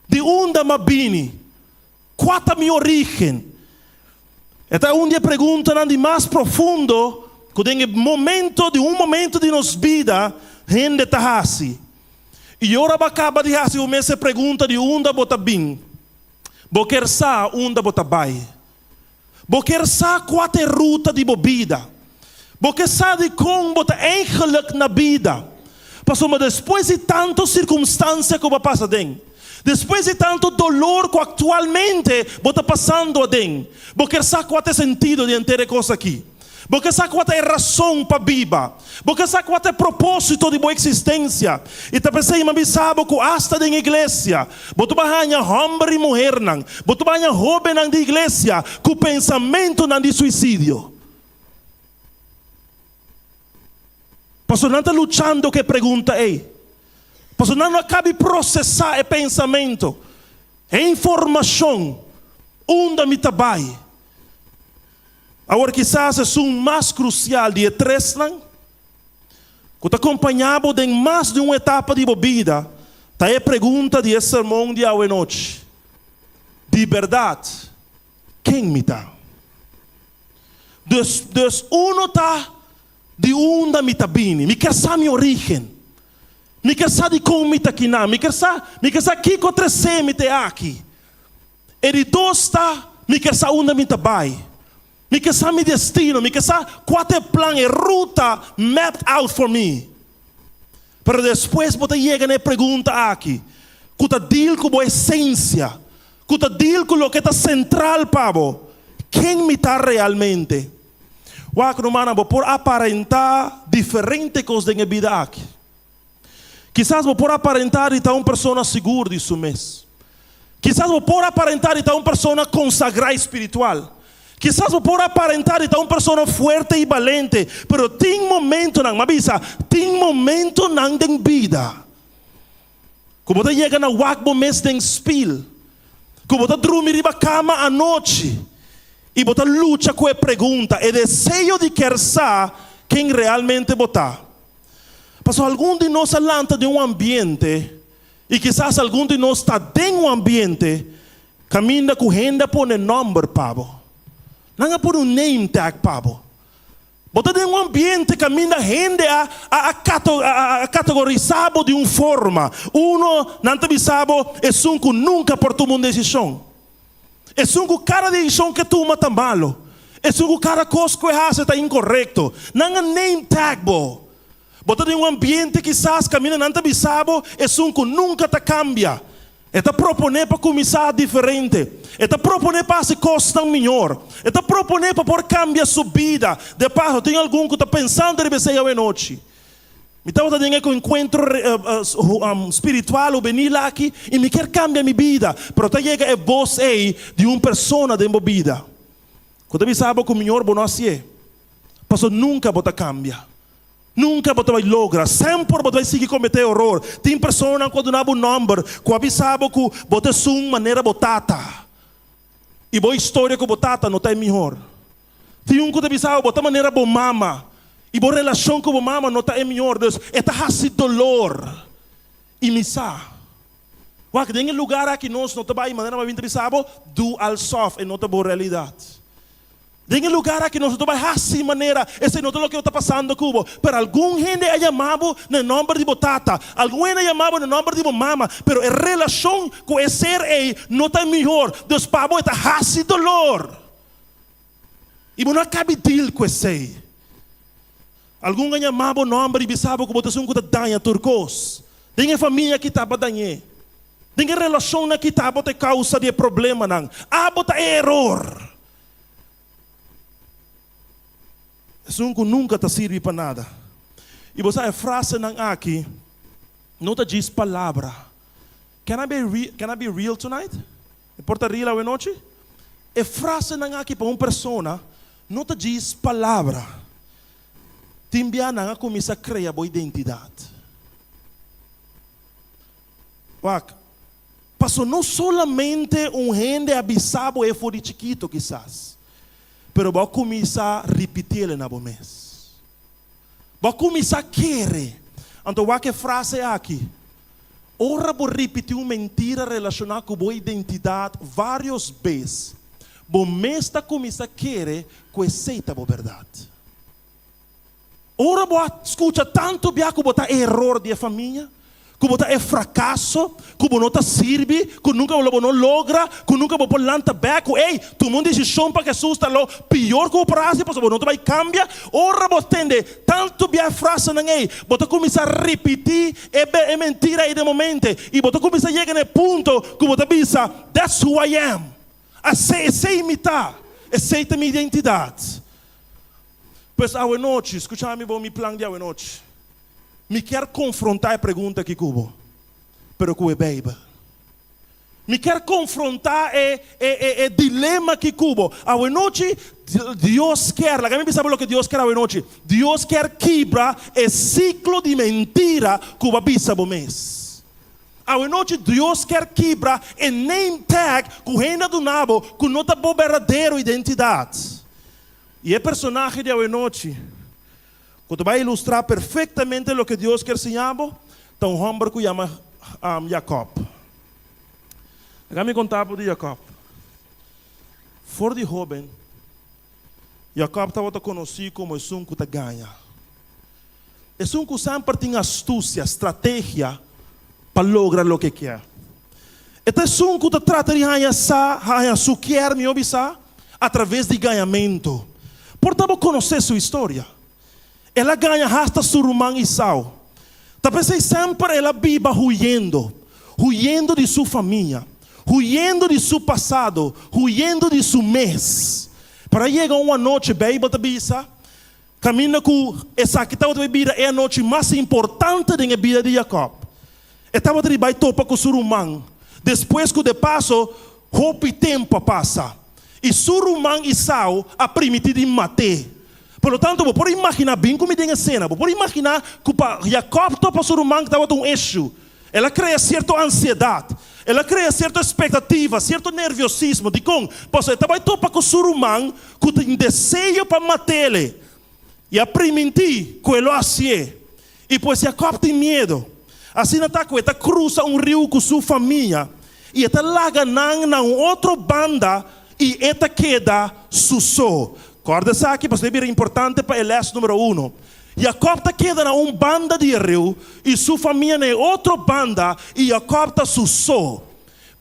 Di unda m'a bini? Kua ta mi orígen? E ta un di e preguntanan di mas profundo ku den e momento di un momento di nos bida hende ta hasi. I ora bo a kaba di hasi bo mes e pregunta di unda bo ta bin, bo ker sa unda bo ta bai. Bo ker sa kua ta e ruta di bo bida. Bo ke sa dikon bo ta eigenlik na bida. Pasobra despues di tantu sirkumstansia ku bo a pasa aden, despues di tantu dolor ku aktualmente bo ta pasando aden, bo ker sa kua ta e sentido di henter e kos aki. Bo ke sa kua ta e rason pa biba. Bo ke sa kua ta e propósito di bo eksistensia. I ta p'esei mi a bisa bo ku asta den iglesia bo ta bai haña hòmber i muhernan, bo ta bai haña hóbennan di iglesia ku pensamentunan di suisidio. Pasobra nan ta luchando ku e pregunta ei. Pasobra nan no a kabi prosesá e pensamentu. E informashon unda mi ta bai. Awor kisas esun mas krusial di e tresnan ku ta kompañá bo den mas di un etapa di bo bida ta e pregunta di e sermon di awenochi, Di bèrdat, ken mi ta? Dus, dus uno ta di unda mi ta bini. Mi kier sa mi orígen. Mi kier sa dikon mi ta kinan. Mi kier sa, mi kier sa kiko tresé mi te aki. E di dos ta, mi kier sa unda mi ta bai. Mi kier sa mi destino. Mi kier sa kua ta e plan, e ruta mapped out for me. Pero despues bo ta yega na e pregunta aki, ku ta deal ku bo esensia, ku ta deal ku loke ta sentral pa bo, Ken mi ta realmente? Wak, rumannan, bo por aparentá diferente kos den e bida aki. Kisas bo por aparentá di ta un persona sigur di su mes. Kisas bo por aparentá di ta un persona konsagrá i spiritual. Kisas bo por aparentá di ta un persona fuerte i balente, pero tin momentonan, m'a bisa, tin momentonan den bida ku bo ta yega na wak bo mes den spil, ku bo ta drumi riba kama anochi i bo ta lucha ku e pregunta, e deseo di kier sa ken realmente bo ta. Pasobra algun di nos a lanta den un ambiente, i kisas algun di nos ta den un ambiente, kaminda ku hende a pone nòmber pa bo. Nan a pone un name tag pa bo. Bo ta den un ambiente kaminda hende a a a kategorisá bo di un forma. Uno, nan ta bisa bo, esun ku nunka por tuma un desishon. Esun ku kada desishon ke tuma ta malo. Esun ku kada kos ku e hasi ta inkorekto. Nan a name tag bo. Bo ta den un ambiente kisas kaminda nan ta bisa bo esun ku nunka ta kambia. E ta proponé pa kuminsá diferente. E ta proponé pa hasi kosnan mihor. E ta proponé pa por kambia su bida. De paso, tin algun ku ta pensando riba esei awenochi. Mi tabata den e enkuentro spiritual hubenil aki i mi kier kambia mi bida, pero ta yega e bos ei di un persona den bo bida ku ta bisa bo ku mihor bo no hasié, pasobra nunka bo ta kambia, nunka bo ta bai logra, semper bo ta bai sigui kometé eror. Tin personanan ku a duna bo un nòmber ku a bisa bo ku bo ta esun manera bo tata i bo historia ku bo tata no ta e mihor. Tin un ku ta bisa bo, bo ta manera bo mama i bo relashon ku bo mama no ta e mihor, dus e ta hasi dolor. I mi sa. Wak, den e lugar aki nos no ta bai manera mi a bin ta bisa bo, do alsof e no ta bo realidat. Den e lugar aki nos no ta bai hasi manera esei no ta loke ta pasando ku bo. Pero algun hende a yama bo na e nòmber di bo tata, algun hende a yama bo na e nòmber di bo mama, pero e relashon ku e ser ei no ta e mihor, dus pa bo e ta hasi dolor. I bo no a kabi deal ku esei. Algun a yama bo nòmber i bisa bo ku bo ta esun ku ta daña tur kos. Den e famia ki ta bo a dañ'é. Den e relashonnan ki ta bo ta e kousa di e problemanan. Abo ta e eror. Esun ku nunka ta sirbi pa nada. I bo sa e frasenan aki no ta djis palabra. Can I be can I be real tonight? E por ta real awenochi? E frasenan aki pa un persona no ta djis palabra. Tin bia nan a kuminsá krea bo identidat. Wak, paso no solamente un hende a bisa bo e for di chikito kisas, pero bo a kuminsá ripitiel na bo mes. Bo a kuminsá kere. Anto wak e frase aki, Ora bo ripití un mentira relashoná ku bo identidat vários bes, bo mes ta kuminsá kere ku esei ta bo bèrdat. Ora bo a skucha tantu bia ku bo ta e eror di e famia, ku bo ta e frakaso, ku bo no ta sirbi, ku nunka lo bo no logra, ku nunka bo por lanta bek, ku ey, tuma un desishon pa Hesus ta lo pior ku bo por hasi pasobra bo no ta bai kambia. Ora bo tende tantu bia e frasenan ey, bo ta kuminsá ripití e e mentira ey den bo mente i bo ta kuminsá yega na e punto ku bo ta bisa, That's who I am. Asey, esey mi ta. Esey ta mi identidat. Pues awenochi, skucha mi bon mi plan di awenochi. Mi kier konfrontá e pregunta aki ku bo, pero ku e Beibel. Mi kier konfrontá e e e e dilema aki ku bo. Awenochi, Dios kier, laga mi bisa bo loke Dios kier awenochi. Dios kier kibra e siklo di mentira ku bo a bisa bo mes. Awe nochi Dios kier kibra e name tag ku hende a duna bo ku no ta bo berdadero identidat. I e personahe di awe nochi ku ta bai ilustrá perfektamente loke Dios kier siña bo ta un hòmber ku yama Jakòb. Laga mi konta bo di Jakòb. For di hóben, Jakòb tabata konosí komo esun ku ta gaña. Esun ku semper tin astusia, strategia, pa logra loke e kier. E ta esun ku ta trata di haña sa, haña su kier, mihó bisá, atraves di gañamentu. Por ta bo konosé su historia. El a gaña hasta su ruman Isau. Ta p'esei semper el a biba huyendo, huyendo di su famia, huyendo di su pasado, huyendo di su mes. Pero a yega un anochi, Beibel ta bisa, kaminda ku esaki tabata bai bira e anochi mas importante den e bida di Jakòb. E tabata di bai topa ku su ruman, despues ku de paso hopi tempu a pasa, i su ruman Isau a primiti di mat'é. Por lo tanto, bo por imaginá, bin ku mi den e sena, bo por imaginá ku pa Jakòb topa su ruman tabata un issue. El a krea sierto ansiedat, el a krea sierto espektativa, sierto nerviosismo. Dikon? Pasobra e ta bai topa ku su ruman ku tin deseo pa mat'é i a primintí ku e lo hasié. I pues Jakòb tin miedu. Asina ta ku e ta krusa un riu ku su famia i e ta laga nan na un otro banda i e ta keda su so. Kòrda esaki pasobra e bira importante pa e lès número uno. Jakòb ta keda na un banda di e riu i su famia na e otro banda i Jakòb ta su so.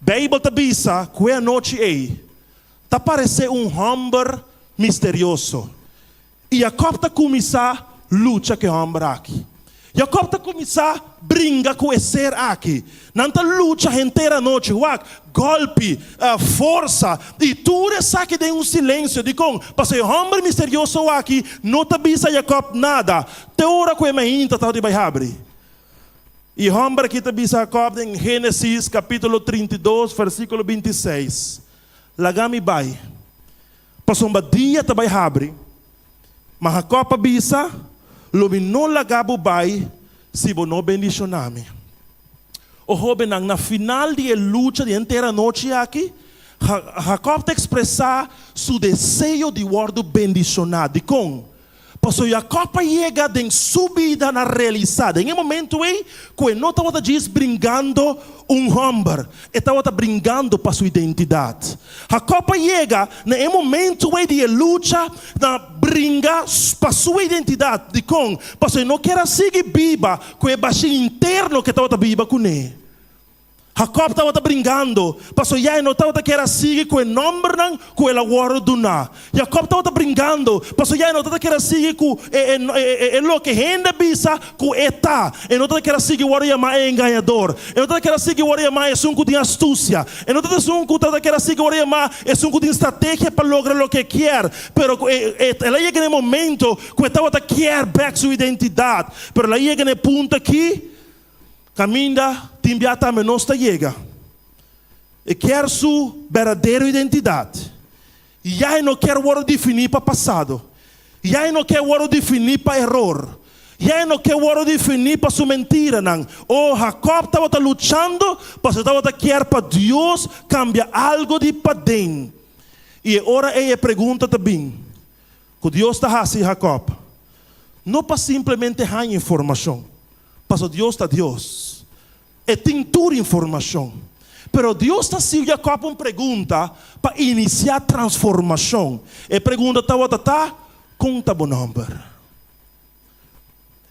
Beibel ta bisa ku e anochi ei ta paresé un hòmber misterioso. I Jakòb ta kuminsá lucha ku e hòmber aki. Jakòb ta kuminsá bringa ku e ser aki. Nan ta lucha henter anochi. Wak, gòlpi, forsa, i tur esaki den un silensio. Dikon? Pasobra e hòmber misterioso aki no ta bisa Jakòb nada te ora ku e mainta tabata bai habri. I e hòmber aki ta bisa Jakòb den Génesis kapítulo 32, versíkulo 26, Laga mi bai. Pasobra dia ta bai habri. Ma Jakòb a bisa, Lo mi no laga bo bai si bo no bendishoná mi. O hóbennan, na final di e lucha di henter anochi aki, Jakòb ta ekspresá su deseo di wòrdu bendishoná. Dikon? Pasobra Jakòb a yega den su bida na realisá den e momentu ei ku e no tabata djis bringando un hòmber, e tabata bringando pa su identidat. Jakòb a yega na e momentu ei di e lucha na bringa pa su identidat. Dikon? Pasobra e no kier a sigui biba ku e bashí interno ku e tabata biba kuné. Jakòb tabata bringando, pasobra ya e no tabata kier a sigui ku e nòmbernan ku el a wòrdu duná. Jakòb tabata bringando, pasobra ya e no tabata kier a sigui ku e e loke hende a bisa ku e ta. E no tabata kier a sigui wòrdu yamá e engañador. E no tabata kier a sigui wòrdu yamá esun ku tin astusia. E no tabata esun ku tabata kier a sigui wòrdu yamá esun ku tin strategia pa logra loke e kier. Pero ku e el a yega na e momento ku e tabata kier bèk su identidat. Pero el a yega na e punto aki. Caminda tin bia tambe nos ta yega. E kier su berdadero identidad. Ya e no kier worde defini pa pasado. Ya e no kier worde defini pa eror. Ya e no kier worde defini pa su mentiranan. Oh, Jacob tabata luchando pasobra e tabata kier pa Dios cambia algo di paden. Y e ora ey e pregunta ta bin, cu Dios ta haci Jacob? No pa simplemente haña informacion. Pasobra Dios ta Dios. E tin tur informashon. Pero Dios ta hasi Jakòb un pregunta pa inisiá transformashon. E pregunta tabata ta, Kon ta bo nòmber?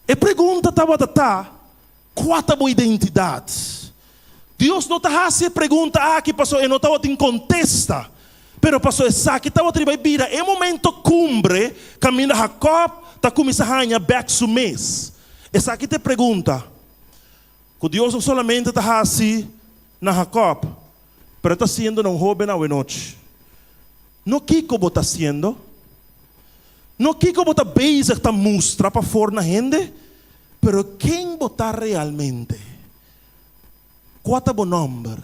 E pregunta tabata ta, Kua ta bo identidat? Dios no ta hasi e pregunta aki pasobra e no tabatin kontesta, pero pasobra esaki tabata riba e bira e momento kumbre kaminda Jakòb ta kuminsá haña bèk su mes. Esaki ta e pregunta ku Dios no solamente ta hasi na Jakòb, pero e ta hasiendo na un hóben awenochi. No kiko bo ta hasiendo, no kiko bo ta bezig ta mustra pafor na hende, pero ken bo ta realmente. Kua ta bo nòmber?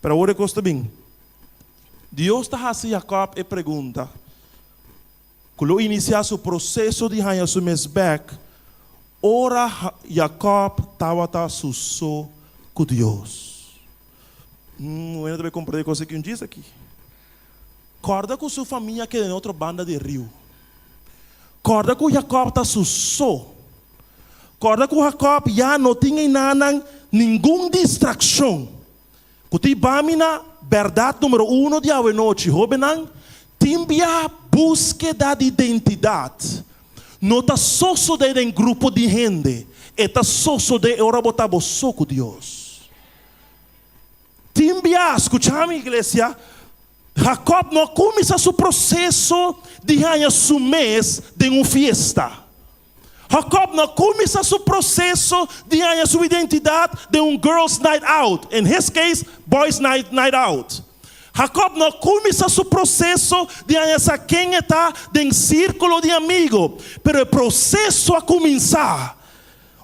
Pero awor e kos ta bin. Dios ta hasi Jakòb e pregunta ku lo inisiá su proseso di haña su mes bèk ora Jakòb tabata su so. ku Dios. Un hende ta bai komprendé kos aki un djis aki. Kòrda ku su famia keda na otro banda di e riu. Kòrda ku Jakòb ta su so. Kòrda ku Jakòb ya no tin einanan ningun distrakshon. Ku tin bami na bèrdat número uno di awenochi, hóbennan, tin bia búskeda di identidat no ta sosodé den grupo di hende, e ta sosodé e ora bo ta bo so ku Dios. Tin bia, skucha mi iglesia, Jakòb no a kuminsá su proseso di haña su mes den un fiesta. Jakòb no a kuminsá su proseso di haña su identidat den un girls night out, in his case, boys night night out. Jakòb no a kuminsá su proseso di haña sa ken e ta den sírkulo di amigo, pero e proseso a kuminsá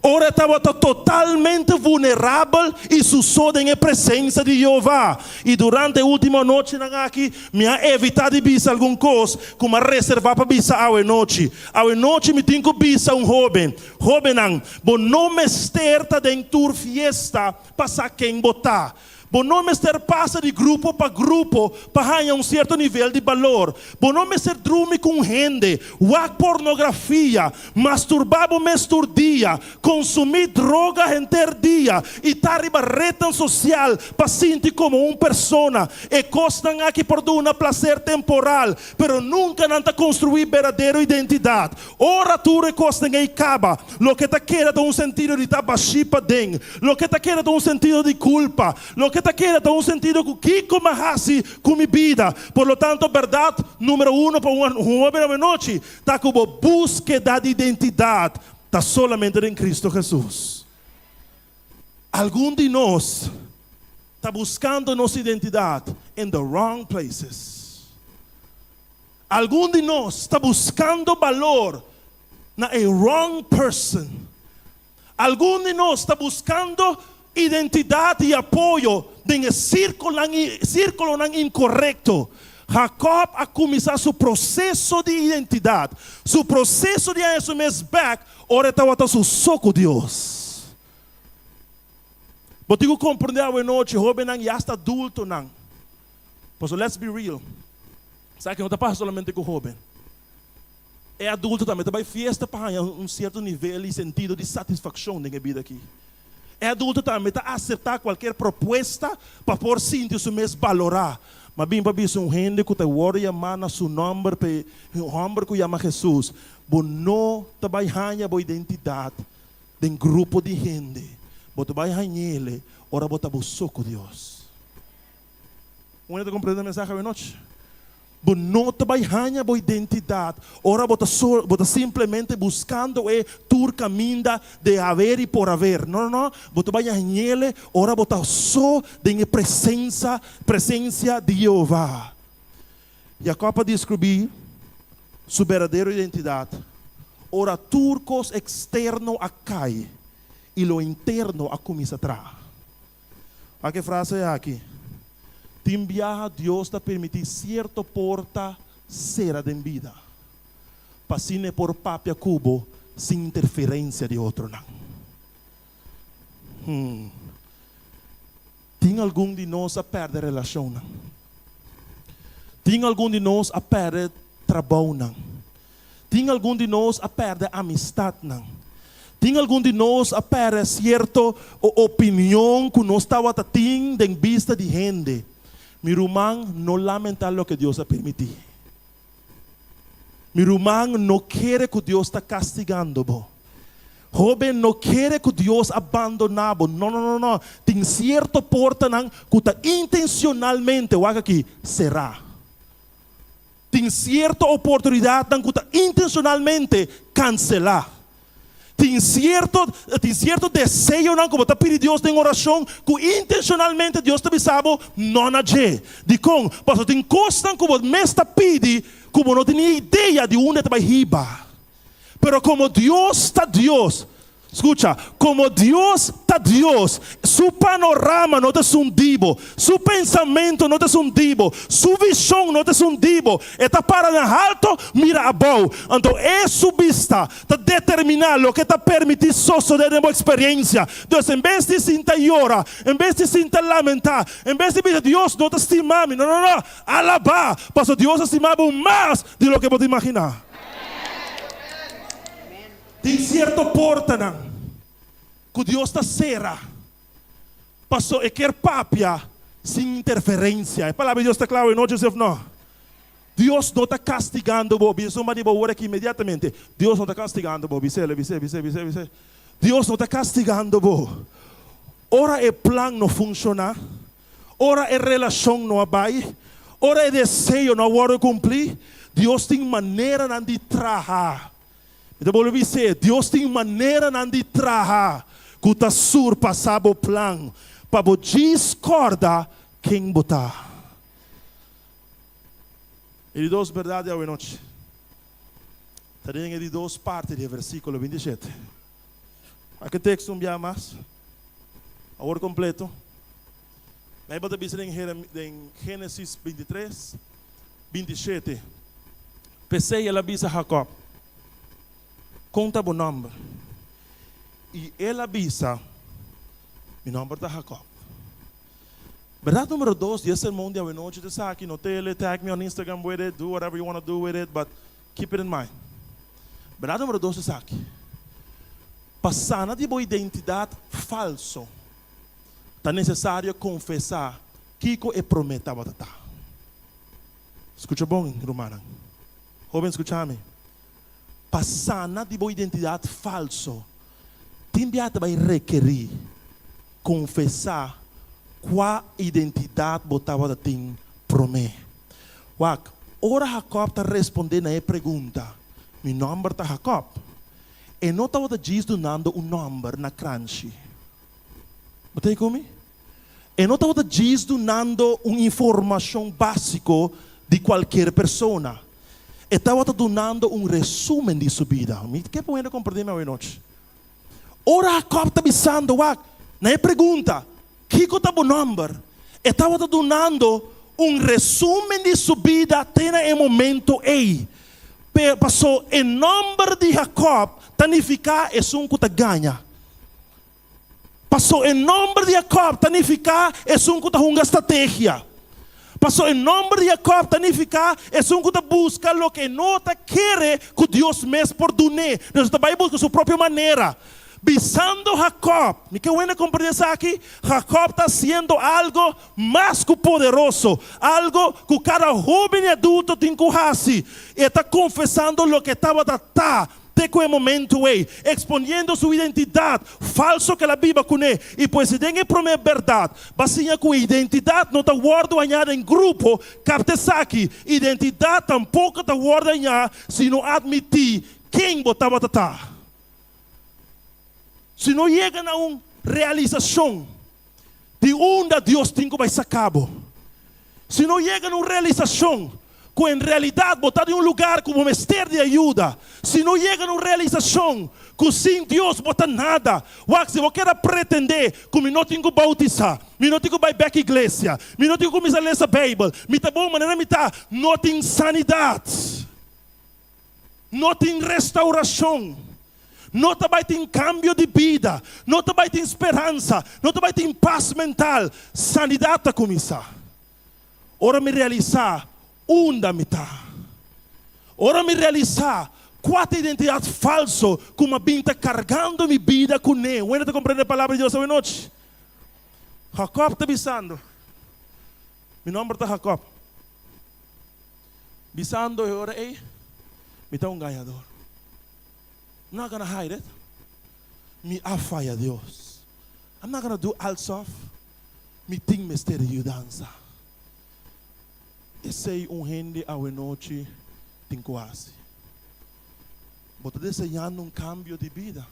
Ora e tabata totalmente vulnerabel i su so den e presensia di Jehová. I durante e último anochinan aki, mi a evitá di bisa algun kos ku mi a reservá pa bisa awe nochi. Awe nochi mi tin ku bisa un hóben, Hóbennan, bo no mester ta den tur fiesta pa sa ken bo ta. Bo no mester pasa di grupo pa grupo pa haña un sierto nivel di balor. Bo no mester drumi ku un hende, wak pornografia, masturbá bo mes tur dia, konsumí droga henter dia i ta riba retnan sosial pa sinti komo un persona. E kosnan aki por duna plaser temporal, pero nunka nan ta konstruí berdadero identidat. Ora tur e kosnan ei kaba, loke ta keda ta un sentido di ta bashí paden. Loke ta keda ta un sentido di kulpa. Loke ta keda ta un sentido ku kiko mi a hasi ku mi bida. Por lo tanto, bèrdat número uno pa un hóben awenochi ta ku bo búskeda di identidat ta solamente den Kristu Hesus. Algun di nos ta buskando nos identidat in the wrong places. Algun di nos ta buskando balor na e wrong person. Algun di nos ta buskando identidat i apoyo den e sirkulonan inkorekto. Jakòb a kuminsá su proseso di identidat, su proseso di haña su mes bèk ora e tabata su so ku Dios. Bo tin ku komprendé awenochi, hóbennan i asta adultonan. Pasobra let's be real, esaki no ta pasa solamente ku hóben. E adulto tambe ta bai fiesta pa haña un sierto nivel i sentido di satisfakshon den e bida aki. E adulto tambe ta aseptá kualkier propuesta pa por sinti su mes balorá. Ma bin pa bisa un hende ku ta wòrdu yamá na su nòmber pa e hòmber ku yama Hesus, bo no ta bai haña bo identidat den grupo di hende. Bo ta bai hañ'el ora bo ta bo so ku Dios. Un hende ta komprende e mensahe awenochi? Bo no ta bai haña bo identidat ora bo ta so, bo ta simplemente buskando e tur kaminda de haber i por haber. No, no, no. Bo ta bai hañ'el ora bo ta so den e presensa, presensia di Jehová. Jakòb a deskribí su berdadero identidat ora tur kos eksterno a kai i lo interno a kuminsá traha. Wak e frase aki, Tin biaha Dios ta permití sierto porta sera den bida, pa asina e por papia ku bo sin interferensia di otronan. Hmm. Tin algun di nos a pèrdè relashonnan. Tin algun di nos a pèrdè trabounan. Tin algun di nos a pèrdè amistatnan. Tin algun di nos a pèrdè sierto opinion ku nos tabata tin den bista di hende. Mi ruman, no lamentá loke Dios a permití. Mi ruman, no kere ku Dios ta kastigando bo. Hóben, no kere ku Dios a bandoná bo. No, no, no, no. Tin sierto portanan ku ta intenshonalmente, wak aki, será. Tin sierto oportunidatnan ku ta intenshonalmente kanselá. Tin sierto tin sierto deseonan ku bo ta pidi Dios den orashon ku intenshonalmente Dios ta bisa bo no na dje. Dikon? Pasobra tin kosnan ku bo mes ta pidi ku bo no tin ni idea di unda e ta bai hiba. Pero komo Dios ta Dios. Skucha, komo Dios ta Dios, Su panorama no ta esun di bo, Su pensamentu no ta esun di bo, Su vishon no ta esun di bo. E ta para na halto, mira abou. Anto e Su bista ta determiná loke ta permití sosodé den bo eksperensia. Dus en bes di sinta yora, en bes di sinta lamentá, en bes di bisa Dios no ta stima mi, no, no, no, alabá, pasobra Dios ta stima bo mas di loke bo ta imaginá. Tin sierto portanan ku Dios ta sera paso e kier papia sin interferensia. E palabra di Dios ta kla awe nochi, si of no? Dios no ta kastigando bo. Bisa un mandi bo wor aki inmediatamente. Dios no ta kastigando bo. Bis'el, bis'é, bis'é, bis'é, bis'é. Dios no ta kastigando bo. Ora e plan no funshoná, ora e relashon no a bai, ora e deseo no a wòrdu kumplí, Dios tin maneranan di traha. Mi ta bolbe bis'é, Dios tin maneranan di traha ku ta surpasá bo plan pa bo djis kòrda ken bo ta. E di dos bèrdat di awenochi ta den e di dos parti di e versíkulo 27. Wak e teksto un bia mas, awor kompleto. Beibel ta bisa den Génesis 23, 27. P'esei el a bisa Jakòb, Kon ta bo nòmber? I el a bisa, Mi nòmber ta Jakòb. Bèrdat número dos di e sermon di awenochi ta esaki, no tele, tag me on Instagram with it, do whatever you wanna do with it, but keep it in mind. Bèrdat número dos ta esaki, Pa sana di bo identidat falso, ta nesesario konfesá kiko e promé tabata ta. Skucha bon, rumannan. Hóben, skucha mi. Pa sana di bo identidat falso, tin bia ta bai rekerí konfesá kua identidat bo tabata tin promé. Wak, ora Jakòb ta respondé na e pregunta, Mi nòmber ta Jakòb, e no tabata djis dunando un nòmber na kranshi. Bo ta ei ku mi? E no tabata djis dunando un informashon básiko di kualkier persona. E tabata dunando un resúmen di su bida. Mi ke pa un hende komprendé mi awenochi. Ora Jakòb ta bisando, wak, na e pregunta, Kiko ta bo nòmber? E tabata dunando un resúmen di su bida te na e momento ei. Pasó e nòmber di Jakòb ta nifiká esun ku ta gaña. Paso e nòmber di Jakòb ta nifiká esun ku ta hunga strategia. Paso e nòmber di Jakòb ta nifiká esun ku ta buska loke e no ta kere ku Dios mes por dun'é. Dios ta bai buska su propio manera. Bisando Jakòb, mi ke wende komprendé esaki, Jakòb ta hasiendo algo mas ku poderoso, algo ku kada hóben i adulto tin ku hasi. E ta konfesando loke e tabata ta. Te ku e momentu ei, eksponiendo su identidat falso ku el a biba kuné. I pues si den e promé bèrdat bo a siña ku identidat no ta wòrdu hañá den grupo, kapta esaki, identidat tampoko ta wòrdu hañá si no atmití ken bo tabata ta. Si no yega na un realisashon di unda Dios tin ku bai saka bo. Si no yega na un realisashon ku en realidat bo ta den un lugar ku bo mester di ayuda. Si no yega na un realisashon ku sin Dios bo ta nada. Wak, si bo keda pretendé ku mi no tin ku boutisá, mi no tin ku bai bèk iglesia, mi no tin ku kuminsá lesa Beibel, mi ta bon manera mi ta, no tin sanidat. No tin restaurashon. No ta bai tin kambio di bida. No ta bai tin speransa. No ta bai tin pas mental. Sanidat ta kuminsá ora mi realisá unda mi ta. Ora mi realisá kua ta identidat falso ku mi a bin ta kargando mi bida kuné. Wende ta komprendé e palabra di Dios awenochi? Jakòb ta bisando, Mi nòmber ta Jakòb. Bisando e ora ei, Mi ta un gañador. I'm not gonna hide it. Mi a faya Dios. I'm not gonna do alsof mi tin mester di yudansa. Esei un hende awenochi tin ku hasi. Bo ta deseñando un kambio di bida.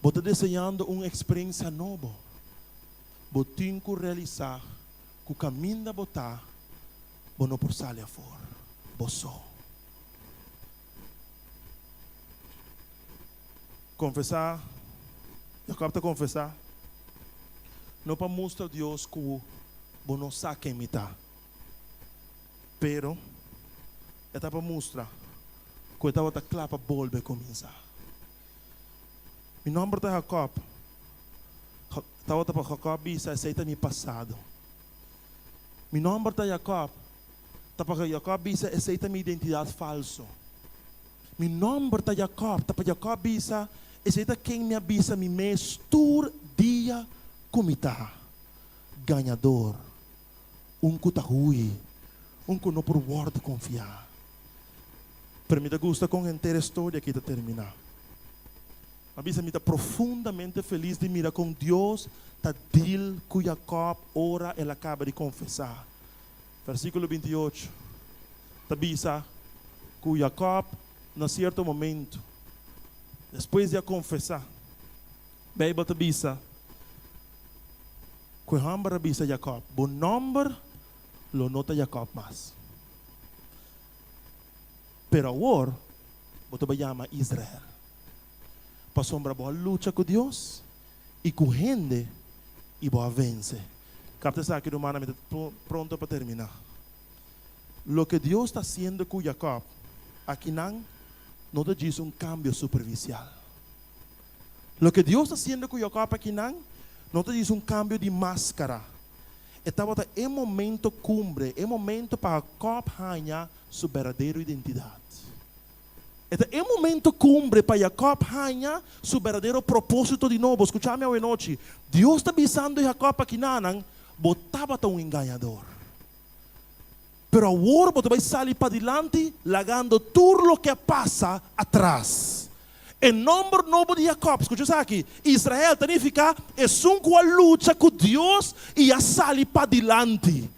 Bo ta deseñando un eksperensia nobo. Bo tin ku realisá ku kaminda bo ta, bo no por sali afor bo so. Konfesá, Jakòb ta konfesá, No pa mustra Dios ku bo no sa ken mi ta, pero e ta pa mustra ku e tabata kla pa bolbe kuminsá. Mi nòmber ta Jakòb. Tabata pa Jakòb bisa, Esei ta mi pasado. Mi nòmber ta Jakòb. Ta pa Jakòb bisa, Esei ta mi identidat falso. Mi nòmber ta Jakòb. Ta pa Jakòb bisa, Esei ta ken mi a bisa mi mes tur dia ku mi ta, gañador, un ku ta hui, un ku no por wòrdu konfiá. Pero mi ta gusta kon henter e storia aki ta terminá. Mi a bisa mi ta profundamente felis di mira kon Dios ta deal ku Jakòb ora el a kaba di konfesá. Versíkulo 28 ta bisa ku Jakòb na sierto momentu, despues di a konfesá, Beibel ta bisa ku e hòmber a bisa Jakòb, Bo nòmber lo no ta Jakòb mas. Pero awor bo ta bai yama Israel, pasobra bo a lucha ku Dios i ku hende i bo a vense. Kapta esaki, rumannan, mi ta pronto pa terminá. Loke Dios ta hasiendo ku Jakòb akinan no ta djis un kambio superfisial. Loke Dios ta hasiendo ku Jakòb akinan no ta djis un kambio di máskara. E tabata e momento kumbre, e momento pa Jakòb haña su berdadero identidat. E ta e momento kumbre pa Jakòb haña su berdadero propósito di nobo. Skucha mi awenochi. Dios ta bisando Jakòb akinanan, Bo tabata un engañador. Pero awor bo ta bai sali padilanti lagando tur loke a pasa atras. E nòmber nobo di Jakòb, skucha esaki, Israel, ta nifiká esun ku a lucha ku Dios i a sali padilanti.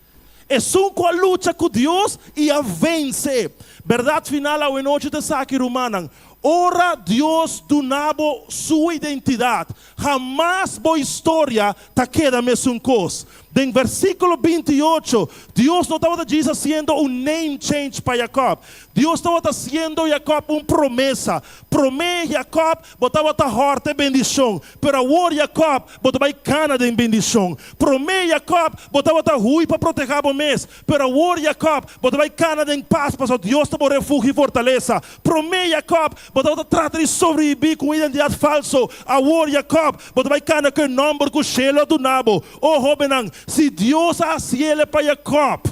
Esun ku a lucha ku Dios i a vense. Bèrdat final awenochi ta esaki, rumannan, ora Dios duna bo Su identidat, hamas bo historia ta keda mesun kos. Den versíkulo 28, Dios no tabata djis hasiendo un name change pa Jakòb. Dios tabata hasiendo Jakòb un promesa. Promé, Jakòb, bo tabata hòrta e bendishon. Pero awor, Jakòb, bo ta bai kana den bendishon. Promé, Jakòb, bo tabata hui pa protehá bo mes. Pero awor, Jakòb, bo ta bai kana den pas, pasobra Dios ta bo refugio i fortalesa. Promé, Jakòb, bo tabata trata di sobrebibí ku un identidat falso. Awor, Jakòb, bo ta bai kana ku e nòmber ku shelu a duna bo. O hóbennan, si Dios a hasiel pa Jakòb,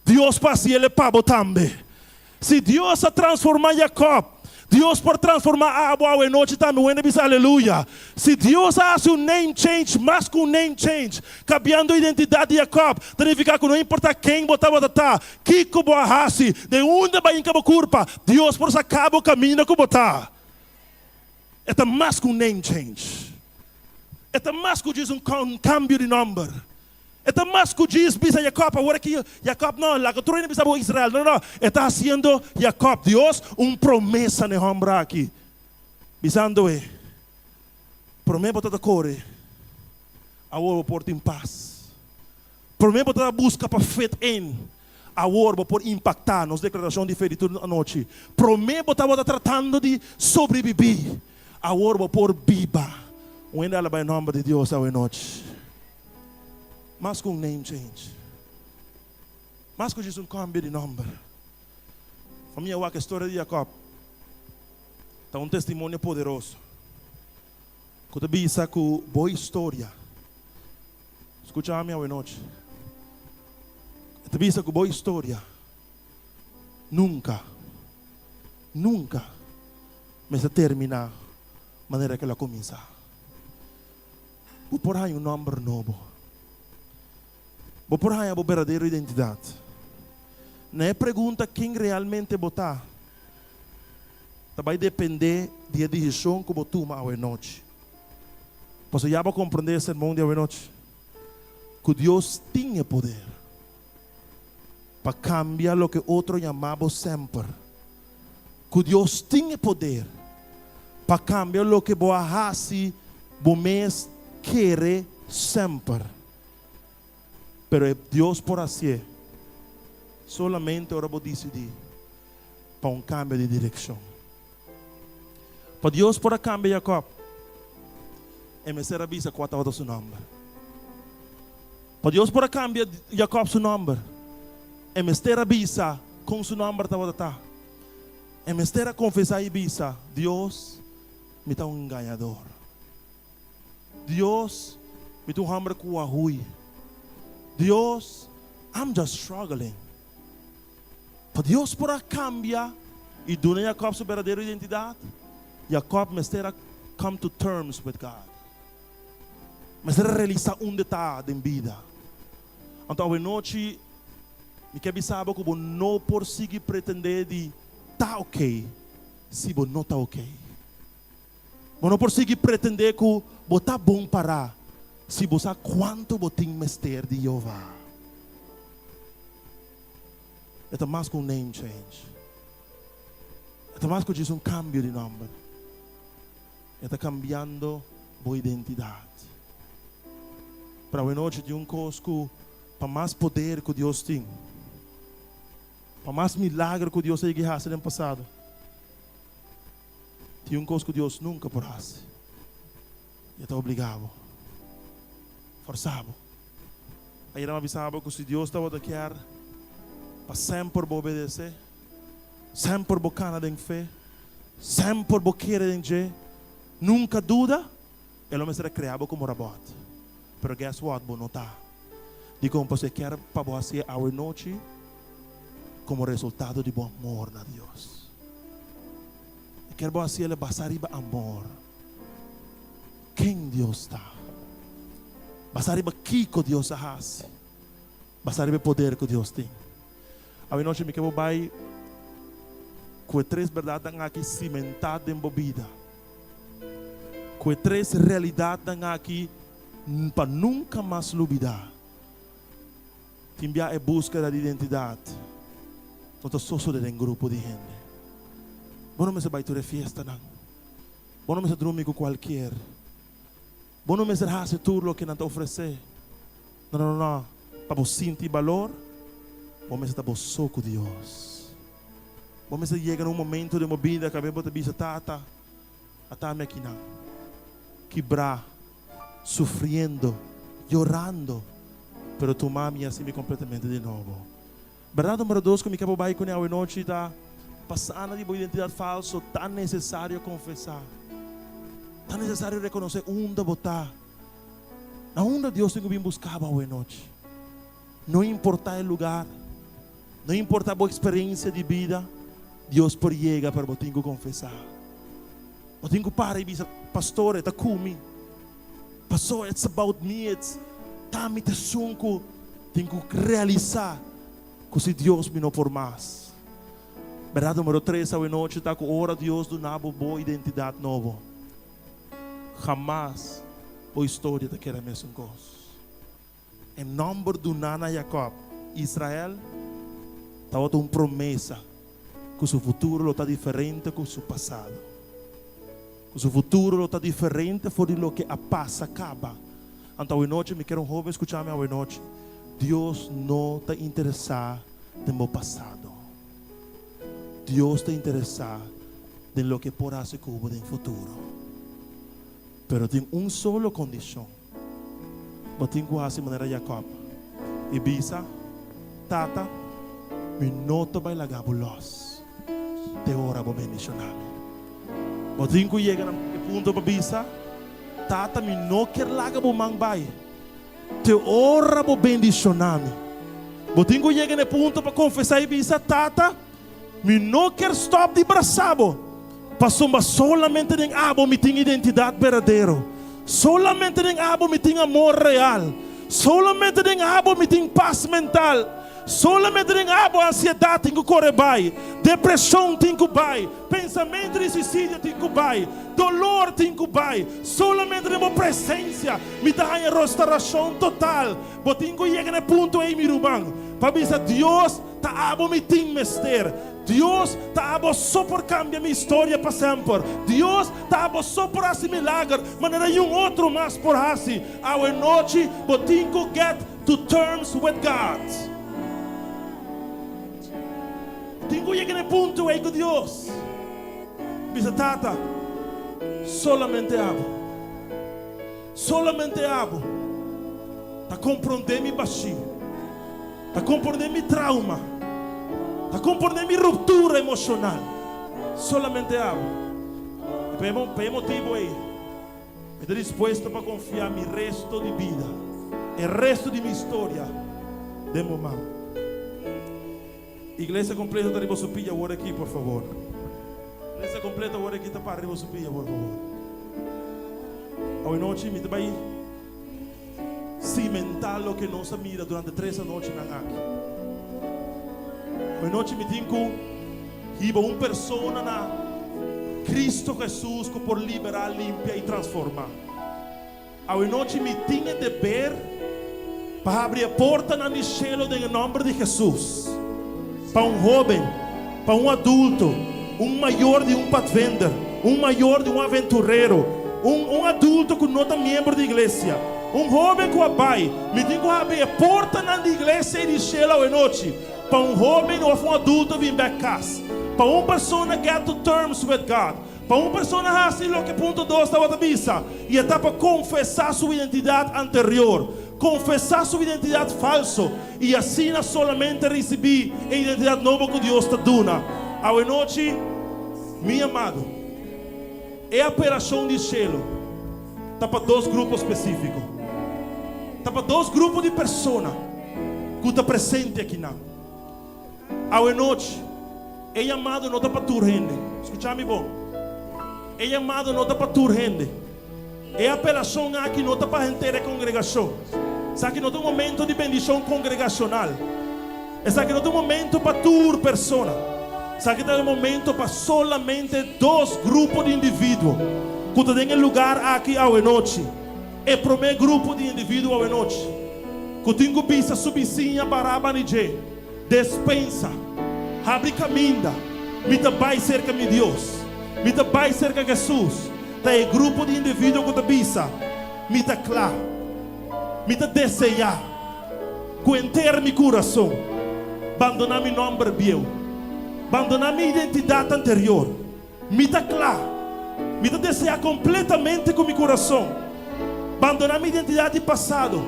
Dios por hasiel pa bo tambe. Si Dios a transformá Jakòb, Dios por transformá abo awe nochi tambe. Un hende bisa aleluya. Si Dios a hasi un name change, mas ku un name change, kambiando identidat di Jakòb, ta nifiká ku no importá ken bo tabata ta, kiko bo a hasi, den unda bo a hinka bo kurpa, Dios por saka bo kaminda ku bo ta. E ta mas ku un name change. E ta mas ku djis un kambio di nòmber. E ta mas ku djis bisa Jakòb, awor aki Jakòb no, laga tur hende bisa bo Israel. No, no, no. E ta hasiendo Jakòb, Dios, un promesa na e hòmber aki, bisando e, Promé bo ta ta kore, awor bo por tin pas. Promé bo ta ta buska pa fit in, awor bo por impaktá. Nos deklarashon di fe di tur anochi. Promé bo tabata tratando di sobrebibí, awor bo por biba. Un hende alabá e nòmber di Dios awe nochi. Mas ku un name change. Mas ku djis un kambio di nòmber. Famia wak e storia di Jakòb ta un testimonio poderoso ku ta bisa ku bo historia, skucha mi awe nochi, e ta bisa ku bo historia nunka, nunka mester terminá manera ku el a kuminsá. Bo por haña un nòmber nobo. Bo por haña bo berdadero identidat. Na e pregunta ken realmente bo ta, ta bai dependé di e desishon ku bo tuma awenochi. Pasobra ya bo a komprendé e sermon di awenochi ku Dios tin e poder pa kambia loke otro yama bo semper. Ku Dios tin e poder pa kambia loke bo a hasi bo mes kere semper. Pero e Dios por hasié solamente ora bo disidí pa un kambio di direkshon. Pa Dios por a kambia Jakòb, e mester a bisa kua tabata su nòmber. Pa Dios por a kambia Jakòb su nòmber, e mester a bisa kon su nòmber tabata ta. E mester a konfesá i bisa, Dios, mi ta un engañador. Dios, mi ta un hòmber ku a hui. Dios, I'm just struggling. Pa Dios por a kambia i duna Jakòb su berdadero identidat, Jakòb mester a come to terms with God. Mester a realisá unda e ta den bida. Anto awenochi mi ke bisa bo ku bo no por sigui pretendé di ta oké si bo no ta oké. Bo no por sigui pretendé ku bo ta bon pará si bo sa kuantu bo tin mester di Jehová. E ta mas ku un name change. E ta mas ku djis un kambio di nòmber. E ta kambiando bo identidat. Pero awenochi tin un kos ku pa mas poder ku Dios tin, pa mas milager ku Dios a yega hasi den pasado, tin un kos ku Dios nunka por hasi. E ta obliga bo, forsa bo. Ayera mi a bisa bo ku si Dios tabata kier pa semper bo obedesé, semper bo kana den fe, semper bo kere den dje, nunka duda, e lo mester a krea bo komo rabòt. Pero guess what, bo no ta. Dikon? Pasobra e kier pa bo hasié awe nochi komo resultado di bo amor na Dios. E kier bo hasié basá riba amor. Ken Dios ta? Basá riba kiko Dios a hasi? Basá riba e poder ku Dios tin? Awe nochi mi ke bo bai ku e tres bèrdatnan aki simentá den bo bida. Ku e tres realidatnan aki pa nunka mas lubidá. Tin bia e búskeda di identidat no ta sosodé den grupo di hende. Bo no mester bai tur e fiestanan. Bo no mester drumi ku kualkier. Bo no mester hasi tur loke nan ta ofresé. No, no, no, no. Pa bo sinti balor, bo mester ta bo so ku Dios. Bo mester yega na un momento den bo bida kabe bo ta bisa, Tata, ata mi akinan, kibrá, sufriendo, yorando, pero tuma mi i hasi mi kompletamente di nobo. Bèrdat numero dos ku mi ke bo bai kuné awenochi ta, pa sana di bo identidat falso ta nesesario konfesá. Ta nesesario rekonosé unda bo ta. Na unda Dios tin ku bin buska bo awenochi. No importá e lugar, no importá bo eksperensia di bida, Dios por yega pero bo tin ku konfesá. Bo tin ku para i bisa, Pastor, e ta ku mi. Pastor, it's about me, it's ta mi ta esun ku tin ku realisá ku si Dios mi no por mas. Bèrdat numero tres awenochi ta ku ora Dios duna bo bo identidat nobo, hamas bo historia ta keda mesun kos. E nòmber duná na Jakòb, Israel, tabata un promesa ku su futuro lo ta diferente ku su pasado. Ku su futuro lo ta diferente for di loke a pasa kaba. Anto awenochi mi kier un hoben skucha mi awenochi, Dios no ta interesá den bo pasado. Dios ta interesá den loke por hasi ku bo den futuro. Pero tin un solo kondishon. Bo tin ku hasi manera Jakòb i bisa, Tata, mi no ta bai laga bo lòs te ora bo bendishoná mi. Bo tin ku yega na e punto pa bisa, Tata, mi no kier laga bo man bai te ora bo bendishoná mi. Bo tin ku yega na e punto pa konfesá i bisa, Tata, mi no kier stòp di brasá bo, pasobra solamente den abo mi tin identidat berdadero. Solamente den abo mi tin amor real. Solamente den abo mi tin pas mental. Solamente den abo ansiedat tin ku kore bai, depreshon tin ku bai, pensamentu di suisidio tin ku bai, dolor tin ku bai. Solamente den bo presensia mi ta haña restaurashon total. Bo tin ku yega na e punto ei, mi ruman, pa bisa, Dios, ta abo mi tin mester. Dios, ta abo so por kambia mi historia pa semper. Dios, ta abo so por hasi milager manera niun otro mas por hasi. Awe nochi bo tin ku get to terms with God. Bo tin ku yega na e punto ei ku Dios. Bisa, Tata. Solamente abo. Solamente abo ta komprondé mi bashí, ta komprondé mi trauma, ta komprondé mi ruptura emoshonal. Solamente abo. I pa e pa e motibu ei, mi ta dispuesto pa konfiá mi resto di bida, e resto di mi historia den bo man. Iglesia kompleto ta riba su pia awor aki, por fabor. Iglesia kompleto awor aki ta para riba su pia, por fabor. Awe nochi mi ta bai simentá loke nos a mira durante tres anochinan aki. Awe nochi mi tin ku hiba un persona na Cristo Jesus ku por liberá, limpia i transformá. Awe nochi mi tin e deber pa habri e portanan di shelo den e nomber di Jesus pa un hoben, pa un adulto, un mayor di un padvender, un mayor di un aventurero, un un adulto cu no ta miembro di iglesia, un hoben cu a bay. Mi tin cu habri e portanan di iglesia y di shelo awe nochi pa un hoben of un adulto bin bek cas, pa un persona get to terms with God. Pa un persona hasi loke punto dos tabata bisa, i e ta pa konfesá su identidat anterior, konfesá su identidat falso, i asina solamente risibí e identidat nobo ku Dios ta duna. Awenochi, mi amado, e aperashon di shelu ta pa dos grupo spesífiko. Ta pa dos grupo di persona ku ta presente akinan. Awenochi, e yamado no ta pa tur hende. Skucha mi bon. E yamado no ta pa tur hende. E apelashon aki no ta pa henter e kongregashon. Esaki no ta un momento di bendishon kongregashonal. Esaki no ta un momento pa tur persona. Esaki ta un momento pa solamente dos grupo di individuo ku ta den e lugar aki awenochi. E promé grupo di individuo awenochi ku tin ku bisa su bisiña Baraba ni dje. Despensa, habri kaminda, mi ta bai serka mi Dios, mi ta bai serka Hesus, ta e grupo di individuo ku ta bisa, Mi ta kla, mi ta deseá ku henter mi kurason bandoná mi nòmber bieu, bandoná mi identidat anterior. Mi ta kla, mi ta deseá kompletamente ku mi kurason bandoná mi identidat di pasado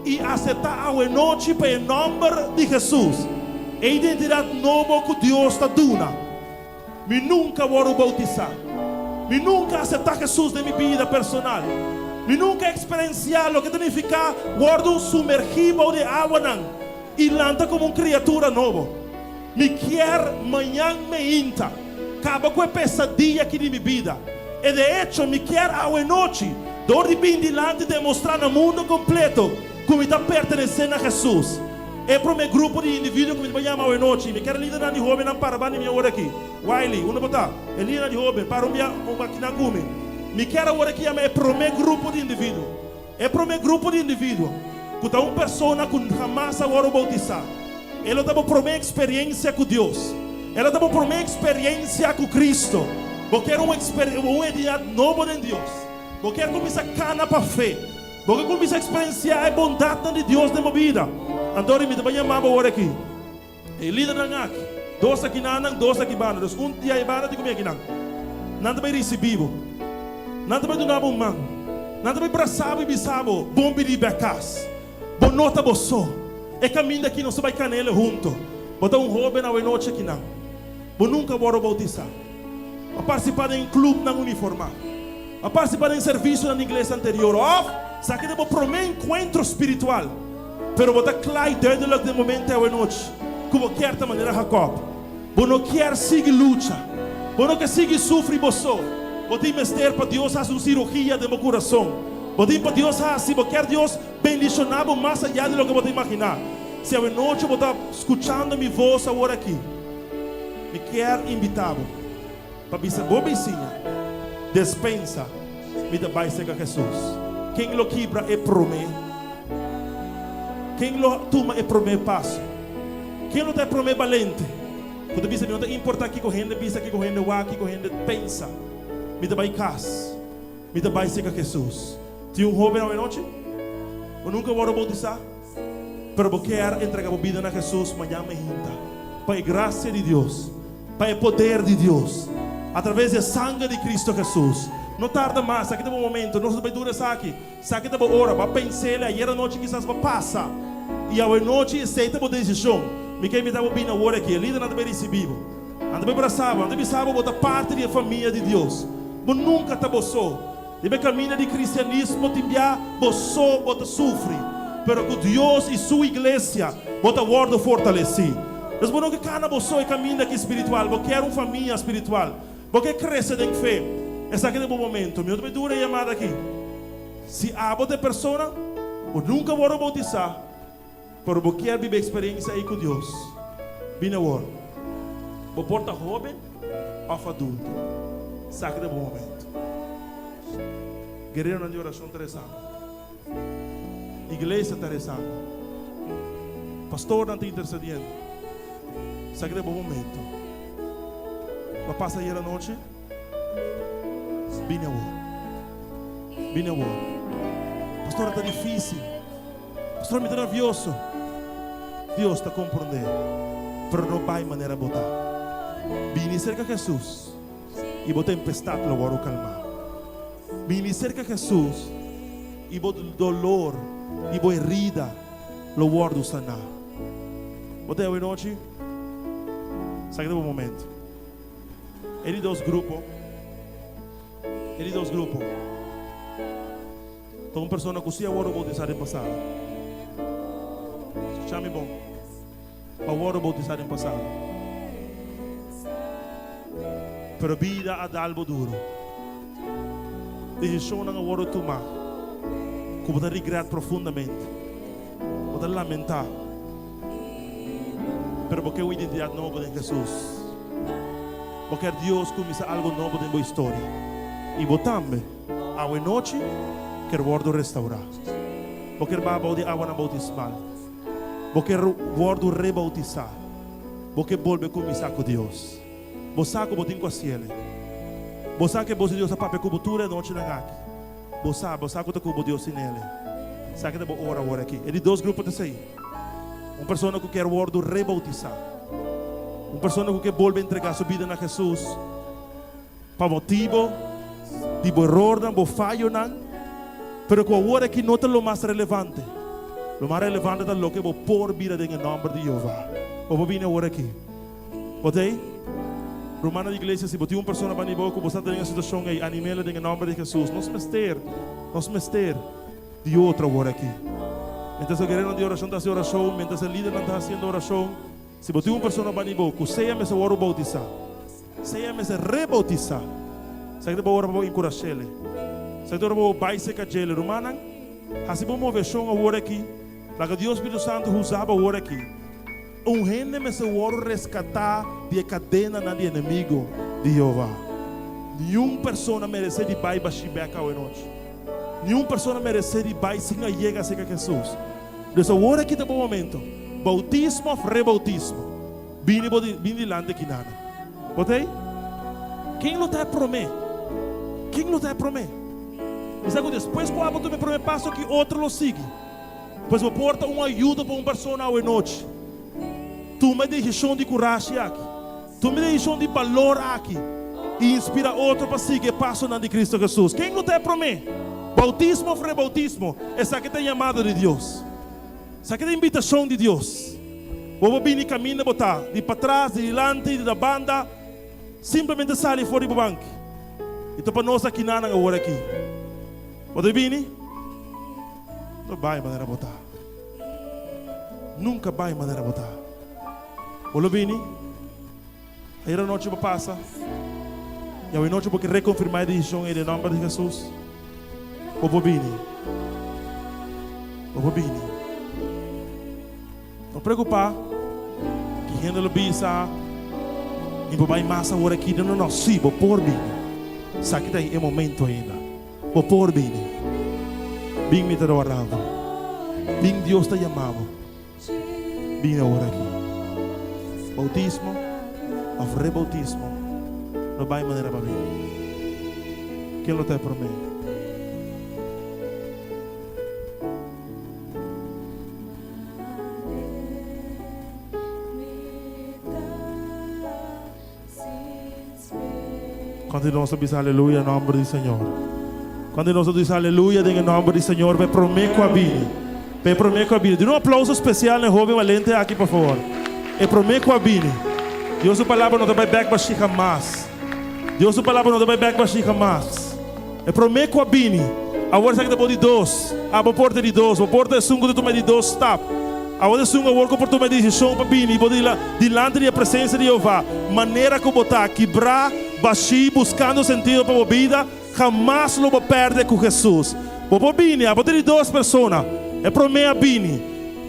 i aseptá awenochi pa e nòmber di Hesus, e identidat nobo ku Dios ta duna. Mi nunka wòrdu boutisá. Mi nunka a aseptá Hesus den mi bida personal. Mi nunka a eksperensiá loke ta nifiká wòrdu sumergí bou di e awanan i lanta komo un kriatura nobo. Mi kier mañan meinta kaba ku e pesadia aki di mi bida. E de echo, mi kier awenochi dor di bin dilanti demostrá na mundo kompleto ku mi ta pertenesé na Hesus. E promé grupo di individuo ku mi ta bai yama awenochi, mi kier e lidernan di hóbennan para banda di mi awor aki. Wiley, unda bo ta? E lidernan di hóben, para un bia un akinan ku mi. Mi kier awor aki yama e promé grupo di individuo. E promé grupo di individuo ku ta un persona ku hamas a wòrdu boutisá. E lo ta bo promé eksperensia ku Dios. E lo ta bo promé eksperensia ku Kristo. Bo kier un un identidat nobo den Dios. Bo kier kuminsá kana pa fe. Bo ke kuminsá eksperensiá e bondatnan di Dios den bo bida. Anto mi ta bai yama bo awor aki. E lidernan aki, dos aki nanan, dos aki banda. Dus un dia e banda tin ku mi akinan. Nan ta bai risibí bo. Nan ta bai duna bo un man. Nan ta bai brasá bo i bisa bo, Bon bini bèk kas. Bo no ta bo so. E kaminda aki nos ta bai kana ele hunto. Bo ta un hóben awe nochi akinan. Bo nunka wòrdu boutisá. Bo a partisipá den klupnan uniformá. Bo a partisipá den servisionan di iglesia anterior. Òf, esaki ta bo promé enkuentro spiritual. Pero bo ta kla i duidelijk den momento awenochi ku bo kier ta manera Jacob. Bo no kier sigui lucha. Bo no ke sigui sufri bo so. Bo tin mester pa Dios hasi un sirugia den bo kurason. Bo tin pa Dios hasi, bo kier Dios bendishoná bo mas ayá di loke bo ta imaginá. Si awenochi bo ta skuchando mi vos awor aki, mi kier invitá bo pa bisa bo bisiña, Despensa, mi ta bai serka Hesus. Ken lo kibra e promé? Ken lo tuma e promé paso? Ken lo ta e promé balente ku ta bisa, Mi no ta importá kiko hende bisa, kiko hende wak, kiko hende pensa, mi ta bai kas, mi ta bai serka Hesus? Tin un hóben awenochi? Bo nunka wòrdu boutisá? Pero bo kier entrega bo bida na Hesus mañan mehinta, pa e grasia di Dios, pa e poder di Dios, atraves di e sanger di Cristo Hesus. No tarda mas, aki ta bo momento. Nos ta bai dura esaki. Esaki ta bo ora. Bo a pens'el ayera nochi kisas bo a pasa. I awe nochi esei ta bo desishon. Mi ke invitá bo bini awor aki. E lidernan ta bai risibí bo. Nan ta bai brasá bo. Nan ta bisa bo bo ta parti di e famia di Dios. Bo nunka ta bo so. Riba e kaminda di kristianismo tin bia bo so bo ta sufri, pero ku Dios i Su iglesia bo ta wòrdu fortalesí. Dus bo no ke kana bo so e kaminda aki spiritual, bo kier un famia spiritual, bo ke krese den fe. Esaki ta e bo momento. Mi no ta bai dura e yamada aki. Si abo ta e persona, bo nunka wòrdu boutisá, pero bo kier biba e eksperensia ei ku Dios, bini awor. Bo por ta hóben òf adulto. Esaki ta bo momento. Guereronan di orashon ta resando. Iglesia ta resando. Pastornan ta intersediendo. Esaki ta bo momento. Bo a pasa ayer anochi? Bini awor. Bini awor. Pastor, ta difícil. Pastor, mi ta nervioso. Dios ta comprende, pero no bai manera bo ta. Bini cerca Jesus y bo tempestad lo worde calma. Bini cerca Jesus y bo dolor y bo herida lo worde sana. Bo ta awe nochi? Esaki ta bo momento. E di dos grupo, e di dos grupo. Ta un persona ku si a wòrdu boutisá den pasado. Skuchá mi bon. A wòrdu boutisá den pasado. Pero bida a dal bo duru. Desishonnan a wòrdu tumá ku bo ta regret profundamente. Bo ta lamentá. Pero bo ke un identidat nobo den Hesus. Bo kier Dios kuminsá algu nobo den bo historia. I bo tambe. Awe nochi ker wordo restaurá. Bo ker baha bou di awanan boutismal. Bo ker wordo reboutisá. Bo ke bolbe kuminsá ku Dios. Bo sa ku bo tin ku hasiel. Bo sa ku e bos di Dios a papia ku bo tur e nochinan aki. Bo sa, bo sa ku ta ku bo Dios tin el. Esaki ta bo ora awor aki. E di dos grupo ta esei. Un persona ku ker wordo reboutisá. Un persona ku ke bolbe entregá su bida na Hesus. Pa motibo di bo erornan, bo fayonan, pero ku awor aki no ta lo mas relevante. Lo mas relevante ta loke bo por bira den e nòmber di Jehová. Bo por bini awor aki. Bo ta ei? Rumannan di iglesia, si bo tin un persona banda di bo ku bo sa ta den e situashon ei, anim'el den e nòmber di Hesus. Nos mester, nos mester di otro awor aki. Mientras e guereronan di orashon ta hasi orashon, mientras e lidernan ta hasiendo orashon, si bo tin un persona banda di bo ku sea mester wòrdu boutisá, Sea mester reboutisá. Esaki ta bo ora pa bo enkurash'el. Esaki ta ora pa bo bai serka djel. Rumannan, hasi bo moveshon awor aki. Laga Dios Spiritu Santu usa bo awor aki. Un hende mester wòrdu reskatá di e kadenanan di enemigu di Jehová. Niun persona meresé di bai bashí bèk awe nochi. Niun persona meresé di bai sin a yega serka Hesus. Dus awor aki ta bo momento. Boutismo òf reboutismo? Bini bo di bini dilanti aki nana. Bo ta ei? Ken lo ta e promé? Ken lo ta e promé? Mi sa ku despues ku abo tuma e promé paso aki otro lo sigui. Pues bo por ta un ayudo pa un persona awe nochi. Tuma e desishon di kurashi aki. Tuma e desishon di balor aki i inspira otro pa sigui e pasonan di Cristo Jesus. Ken lo ta e promé? Boutismo of reboutismo? Esaki ta e yamada di Dios. Esaki ta invitashon di Dios. Bo por bini kaminda bo ta, di patras, di dilanti, di na banda, simplemente sali for di bo banki. I ta pa nos akinanan awor aki. Bo ta bini? No bai manera bo ta. Nunka bai manera bo ta. Bo lo bini? Ayera nochi bo pasa, i awe nochi bo ke rekonfirmá e desishon ei den nòmber di Hesus. Bo por bini. Bo por bini. No preokupá ki hende lo bisa, Mi por bai mas awor aki. No, no, no. Sí, bo por bini. Esaki ta e momento ainda. Bo por bini. Bin, mi ta warda bo. Bin, Dios ta yama bo. Bini awor aki. Boutismo of reboutismo no bai manera pa bini. Ken lo ta e prome? Kuantu di nos ta bisa aleluya nòmber di Señor? Kuantu di nos ta bisa aleluya den e nòmber di Señor pa e promé ku a bini? Pa e promé ku a bini. Duna un aplauso spesial na e hóben balente aki por favor. E promé ku a bini. Dios su palabra no ta bai bèk bashí hamas. Dios su palabra no ta bai bèk bashí hamas. E promé ku a bini. Awor esaki ta bo di dos. Abo por ta e di dos. Bo por ta esun ku ta tuma e di dos stap. Awor ta esun awor ku por tuma e desishon pa bini bo dilanti di e presensia di Jehová. Manera ku bo ta, kibrá, bashí, buskando sentido pa bo bida, hamas lo bo pèrdè ku Hesus. Bo por bini. Abo ta e di dos persona. E promé a bini.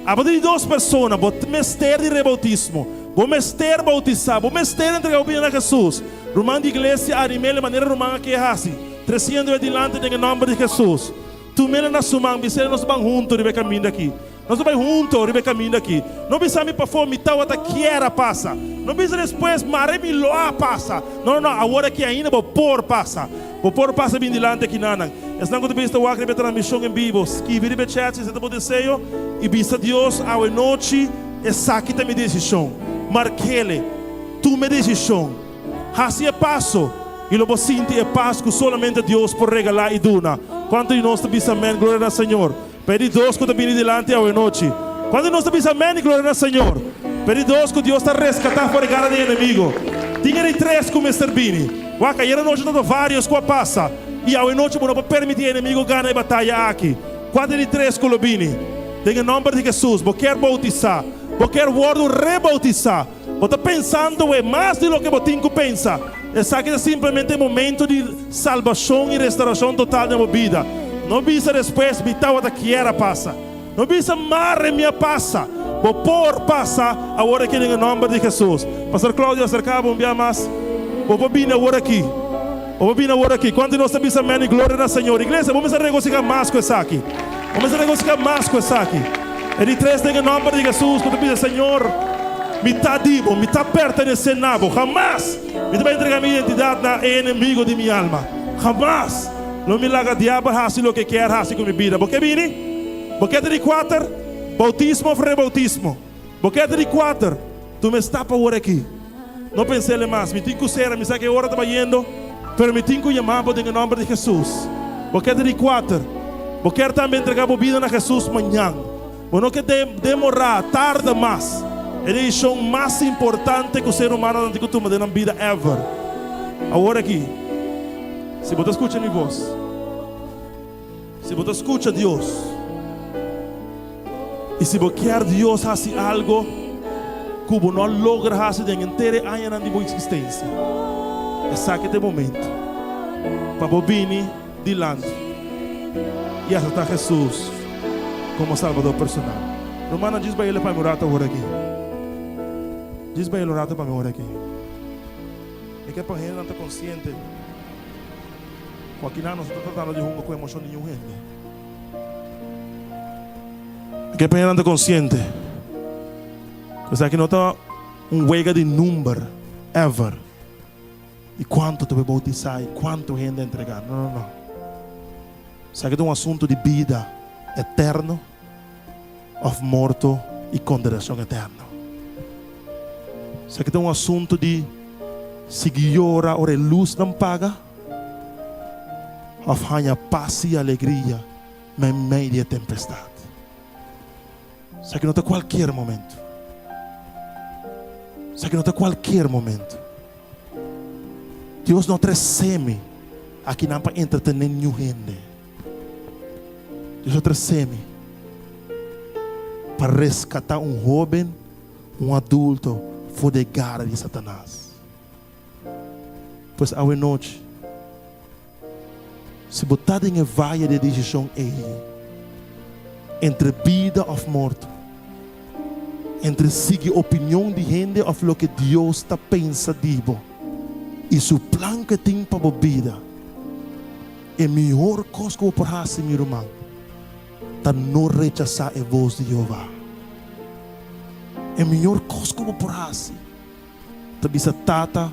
Abo ta e di dos persona. Bo mester di reboutismo. Bo mester boutisá. Bo mester entregá bo bida na Hesus. Ruman di iglesia anim'el e manera ruman a ke hasi, tresiendo e dilanti den e nòmber di Hesus. Tum'el na su man, bis'el nos ban hunto riba e kaminda aki. Nos ta bai hunto riba e kaminda aki. No bisa mi pafó mi tawata kier a pasa. No bisa despues mare mi lo a pasa. No, no, no, awor aki ainda bo por pasa. Bo por pasa bin dilanti aki nanan. Esnan ku ta bisa ta wak riba e transmishon en bibo, skibi riba e chat si esei ta bo deseo i bisa Dios awe nochi esaki ta mi desishon. Mark'el. Tuma e desishon, hasi e paso, i lo bo sinti e pas ku solamente Dios por regalá i duna. Kuantu di nos ta bisa amèn, gloria na Señor, pa e di dos ku ta bini dilanti awenochi? Kuantu di nos ta bisa amèn i gloria na Señor, pa e di dos ku Dios ta reskatá for e gara di enemigo? Tin e di tres ku mester bini. Wak, ayera nochi tabata vários ku a pasa, i awenochi bo no por permití e enemigo gana e bataya aki. Kua ta e di tres ku lo bini? Den e nòmber di Hesus, bo kier boutisá? Bo kier wòrdu reboutisá? Bo ta pensando we mas di loke bo tin ku pensa. Esaki ta simplemente e momento di salbashon i restaurashon total den bo bida. No bisa despues, Mi tawata kier a pasa. No bisa, Mare mi a pasa. Bo por pasa awor aki den e nòmber di Hesus. Pastor Claudio, aserká bo un bia mas. Bo por bini awor aki. Bo por bini awor aki. Kuantu di nos ta bisa amèn i gloria na Señor? Iglesia, bo mester regosihá mas ku esaki. Bo mester regosihá mas ku esaki. E di tres, den e nòmber di Hesus, ku ta bisa, Señor, mi ta di bo, mi ta pertenesé na bo. Hamas mi ta bai entregá mi identidat na e enemigo di mi alma. Hamas lo mi laga diabel hasi loke e kier hasi ku mi bida. Bo ke bini? Bo ke ta di kuater? Boutismo òf reboutismo? Bo ke ta di kuater? Tuma e stap awor aki. No pens'el mas. Mi tin ku sera, mi sa ku e ora ta bayendo, pero mi tin ku yama bo den e nòmber di Hesus. Bo ke ta di kuater. Bo kier tambe entregá bo bida na Hesus mañan. Bo no ke demorá, tarda mas. E desishon mas importante ku ser humanonan tin ku tuma den nan bida ever. Awor aki, si bo ta skucha mi bos, si bo ta skucha Dios, I si bo kier Dios hasi algo ku bo no a logra hasi den henter e añanan di bo eksistensia, esaki ta e momento pa bo bini dilanti i aseptá Hesus komo Salbador personal. Rumannan, djis baila pa mi un rato awor aki. Djis baila un rato pa mi awor aki. Mi ke pa hendenan ta konsiente ku akinan nos no ta tratando di hunga ku emoshon di niun hende. Ke pa nan ta konsiente ku esaki no ta un wega di number ever di kuantu ta bai boutisá i kuantu hende a entregá. No, no, no. Esaki ta un asuntu di bida eterno òf morto i kondenashon eterno. Esaki ta un asuntu di sigui yora ora e lusnan paga òf haña pas i alegria meimei di e tempestat. Esaki no ta kualkier momento. Esaki no ta kualkier momento. Dios no trese mi akinan pa entretené niun hende. Dios a trese mi pa reskatá un hóben, un adulto for di e gara di Satanas. Pues awe nochi, si bo ta den e vaye di e desishon ei, entre bida òf morto, entre sigui opinion di hende òf loke Dios ta pensa di bo i su plan ku e tin pa bo bida, e mihor kos ku bo por hasi, mi ruman, ta no rechasá e bos di Jehová. E mihor kos ku bo por hasi Ta bisa, Tata,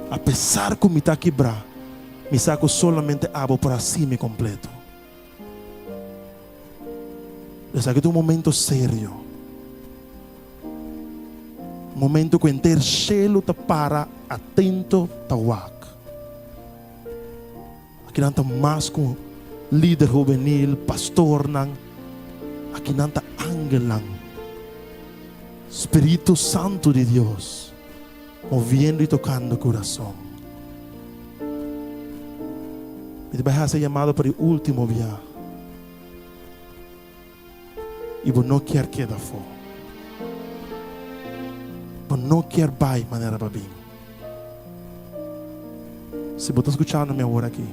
apesar ku mi ta kibrá, mi sa ku solamente abo por hasi mi kompleto. Esaki ta un momento serio, un momento ku henter shelu ta para atento ta wak. Akinan ta mas ku lider hubenil, pastornan. Akinan ta angelnan. Spiritu Santu di Dios moviendo i tokando kurason. Mi ta bai hasi e yamado pa di ultimo bia. I bo no kier keda afó. Bo no kier bai manera bo a bin. Si bo ta skuchando mi awor aki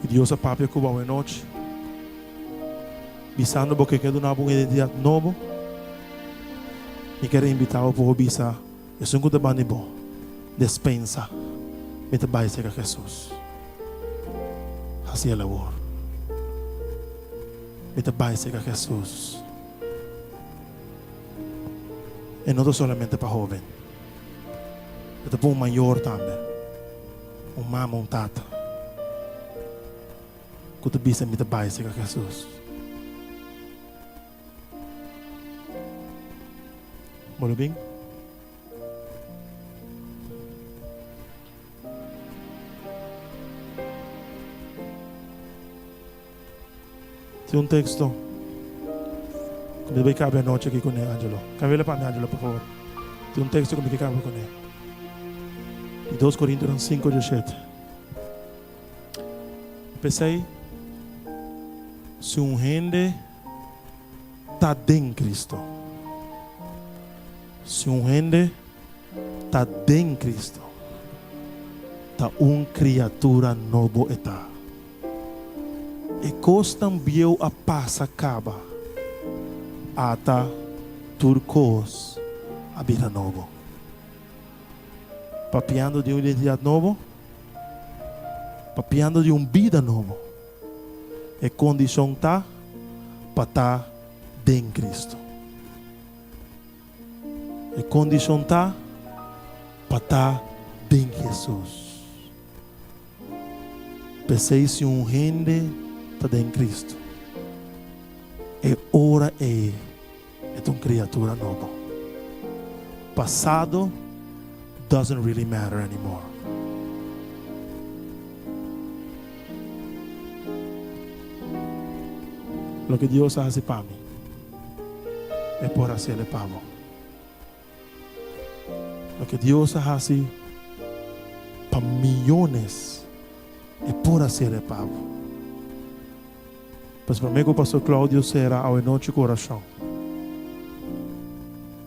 i Dios a papia ku bo awe nochi, bisando bo ke ke duna bo un identidat nobo, mi kier invita bo pa bo bisa esun ku ta banda di bo, Despensa, mi ta bai serka Hesus. Hasi el awor. Mi ta bai serka Hesus. E no ta solamente pa hoben. E ta pa un mayor tambe, un mama, un tata, ku ta bisa mi ta bai serka Hesus. Bo lo bin? Tin un teksto ku mi ta bai kabia anochi aki kuné, Angelo. Kabia'le pa mi, Angelo, por favor. Tin un teksto ku mi ke kabia kuné. Di dos Korintonan sinku dieshete. P'esei, si un hende ta den Kristo, si un hende ta den Kristo, ta un kriatura nobo e ta. E kosnan bieu a pasa kaba, ata tur kos a bira nobo. Papiando di un identidat nobo, papiando di un bida nobo. E kondishon ta pa ta den Kristu. E kondishon ta pa ta den Hesus. P'esei si un hende ta den Cristo, e ora ei e ta un criatura nobo. Pasado doesn't really matter anymore. Loke Dios a hasi pa mi, e por hasiel pa bo. Loke Dios a hasi pa miyones, e por hasiel e pa bo. Pues promé ku Pastor Claudio sera awe nochi ku orashon,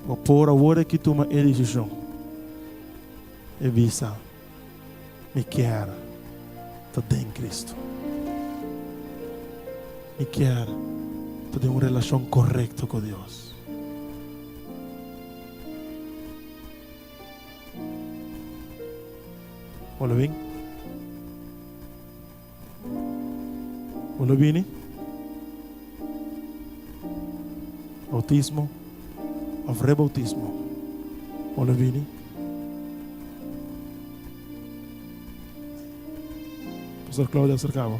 bo por awor aki tuma e desishon i bisa, Mi kier ta den Cristo. Mi kier ta den un relashon korekto ku Dios. Bo lo bin? Bo lo bini? Bautismo of rebautismo? Bo lo bini? Pastor Claudia acerca bo.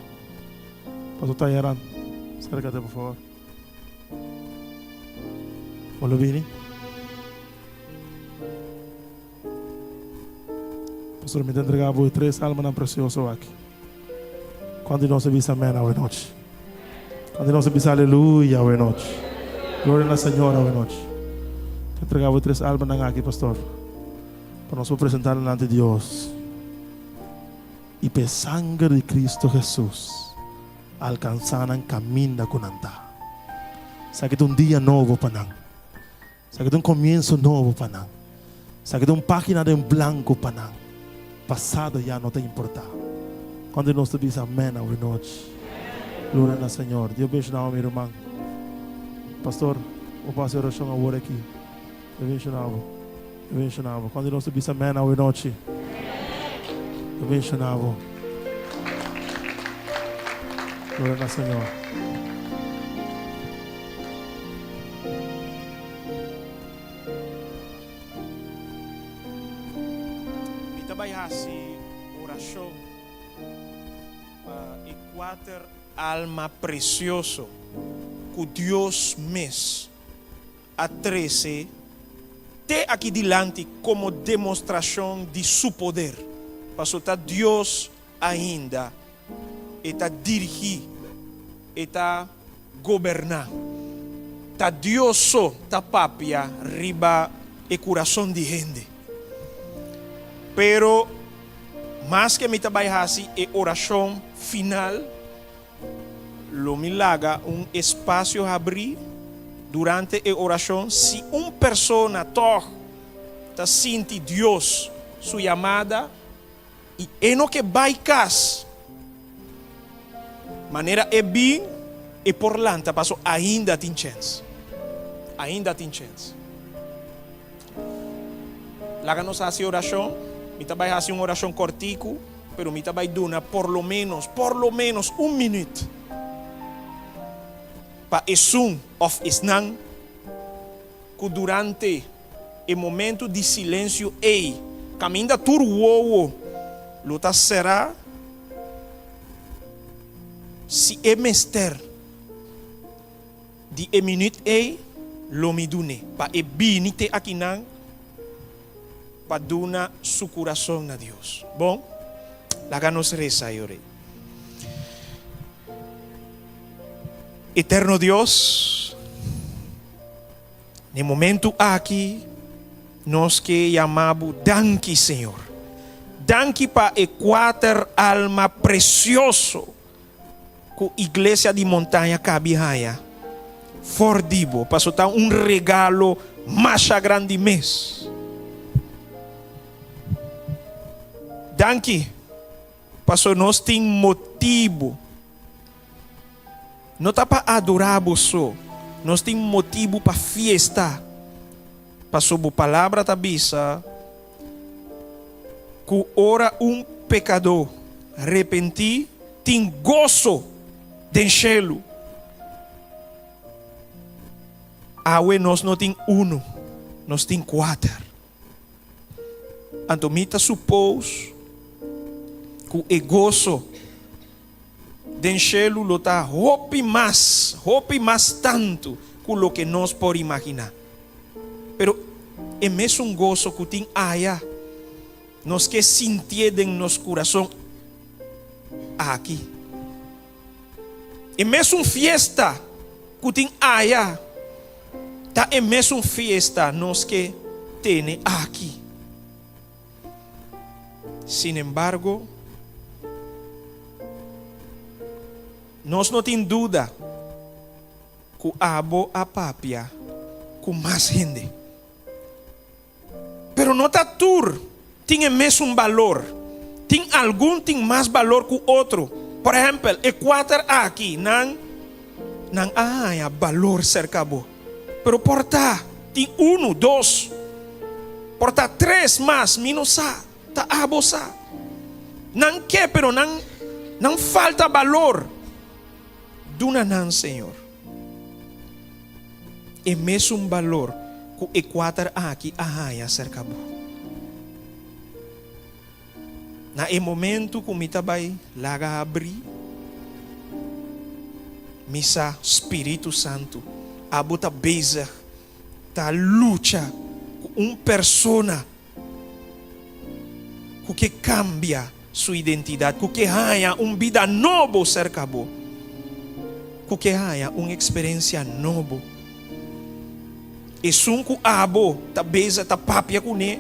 Pastor Tayaran, acércate por favor. Bo lo bini? Pastor, mi ta entrega bo e tres almanan precioso aki. Cuanto di nos a bisa amen awe nochi? Cuanto di nos a bisa aleluya awe nochi? Gloria na Señor awe nochi. Ta entrega bo e tres almanan aki, pastor, pa nos por presenta delante Dios y pa e sanger di Cristo Jesus alcansa nan caminda cu nan ta. Esaki ta un dia nobo pa nan. Esaki ta un komienso nobo pa nan. Esaki ta un página den blanko pa nan. Pasado ya no ta importá. Kuantu di nos ta bisa amèn awe nochi? Gloria na Señor. Dios benshoná bo mi ruman. Pastor, bo por hasi orashon awor aki. Dios benshoná bo. Dios benshoná bo. Kuantu di nos ta bisa amèn awe nochi? Dios benshoná bo. Gloria na Señor. Mi ta bai hasi orashon pa e kuater alma presioso ku Dios mes a trese te aki dilanti komo demostrashon di Su poder. Paso ta Dios ainda e ta dirigí, e ta goberná. Ta Dios so ta papia riba e kurason di hende. Pero maske mi ta bai hasi e orashon final, lo mi laga un espasio habrí durante e orashon si un persona tòg ta sinti Dios su yamada i e no ke bai kas manera e bin, e por lanta paso ainda tin chèns. Ainda tin chèns. Laga nos hasi orashon. Mi ta bai hasi un orashon kòrtiku, pero mi ta bai duna por lo ménos, por lo ménos un minüt pa esun òf esnan ku durante e momentu di silensio ei, kaminda tur wowo lo ta será, si e mester. Di e minüt ei lo mi dun'é pa e bini te akinan pa duna su kurason na Dios. Bon, laga nos resa e orei. Eterno Dios, n'e momentu aki nos ke yama Bo danki, Señor. Danki pa e kuater alma presioso Ku Iglesia di Montaña kabi haña for di bo, paso ta un regalo masha grandi mes. Danki paso nos tin motibu, no ta pa adorá bo so, nos tin motibu pa fiesta, paso bo palabra ta bisa ku ora un pekadó repentí, Tin goso den shelu. Awe nos no tin unu, nos tin kuater. Anto mi ta supos ku e goso den shelu lo ta hopi mas, hopi mas tantu ku loke nos por imaginá. Pero e mesun goso ku tin aya, Nos ke sintié den nos kurason aki. E mesun fiesta ku tin aya ta e mesun fiesta nos ke tene aki. Sinembargo, nos no tin duda ku abo a papia ku mas hende. Pero no ta tur tin e mesun balor. Tin algun tin mas balor ku otro. Por ehèmpel, e kuater aki, nan nan a haña balor serka bo. Pero por ta tin unu, dos, por ta tres mas, mi no sa, ta abo sa. Nan ke, pero nan nan falta balor. Duna nan, Señor, e mesun balor ku e kuater aki a haña serka bo. Na e momentu ku mi ta bai laga habrí, mi sa Spiritu Santu, abo ta bezig ta lucha ku un persona ku ke kambia su identidat, ku ke haña un bida nobo serka bo, ku ke haña un eksperensia nobo. Esun ku abo ta beza ta papia kuné,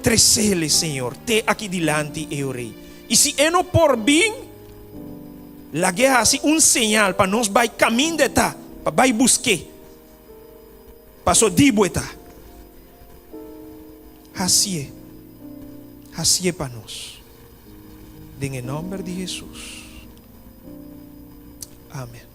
tresele, Señor, te aki dilanti e Rei. I si e no por bin, lag'é hasi un señal pa nos bai kaminda e ta, pa bai busk'é. Paso di bo e ta. Hasié, hasié pa nos. Den e nòmber di Hesus. Amen.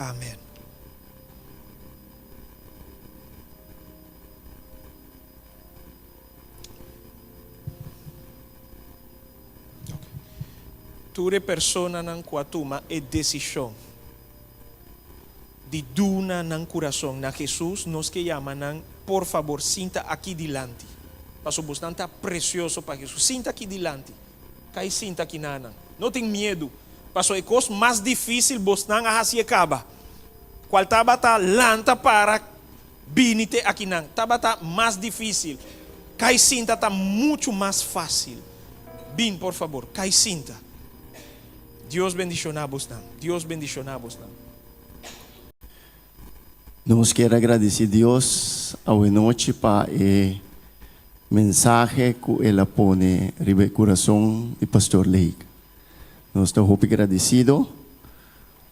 Amen. Tur e personanan ku a tuma e desishon di duna nan kurason na Hesus, nos ke yama nan, por fabor sinta aki dilanti, pasobra bosnan ta presioso pa Hesus. Sinta aki dilanti, kai sinta aki na nan. No tin miedu, pasobra e kos mas difísil bosnan a hasi e kaba, kual tabata lanta para bini te akinan, tabata mas difísil. Kai sinta ta muchu mas fásil. Bin, por fabor, kai sinta. Dios bendishoná bosnan. Dios bendishoná bosnan. Nos kier a gradisí Dios awenochi pa e mensahe ku el a pone riba e kurason di Pastor Lake. Nos ta hopi gradisido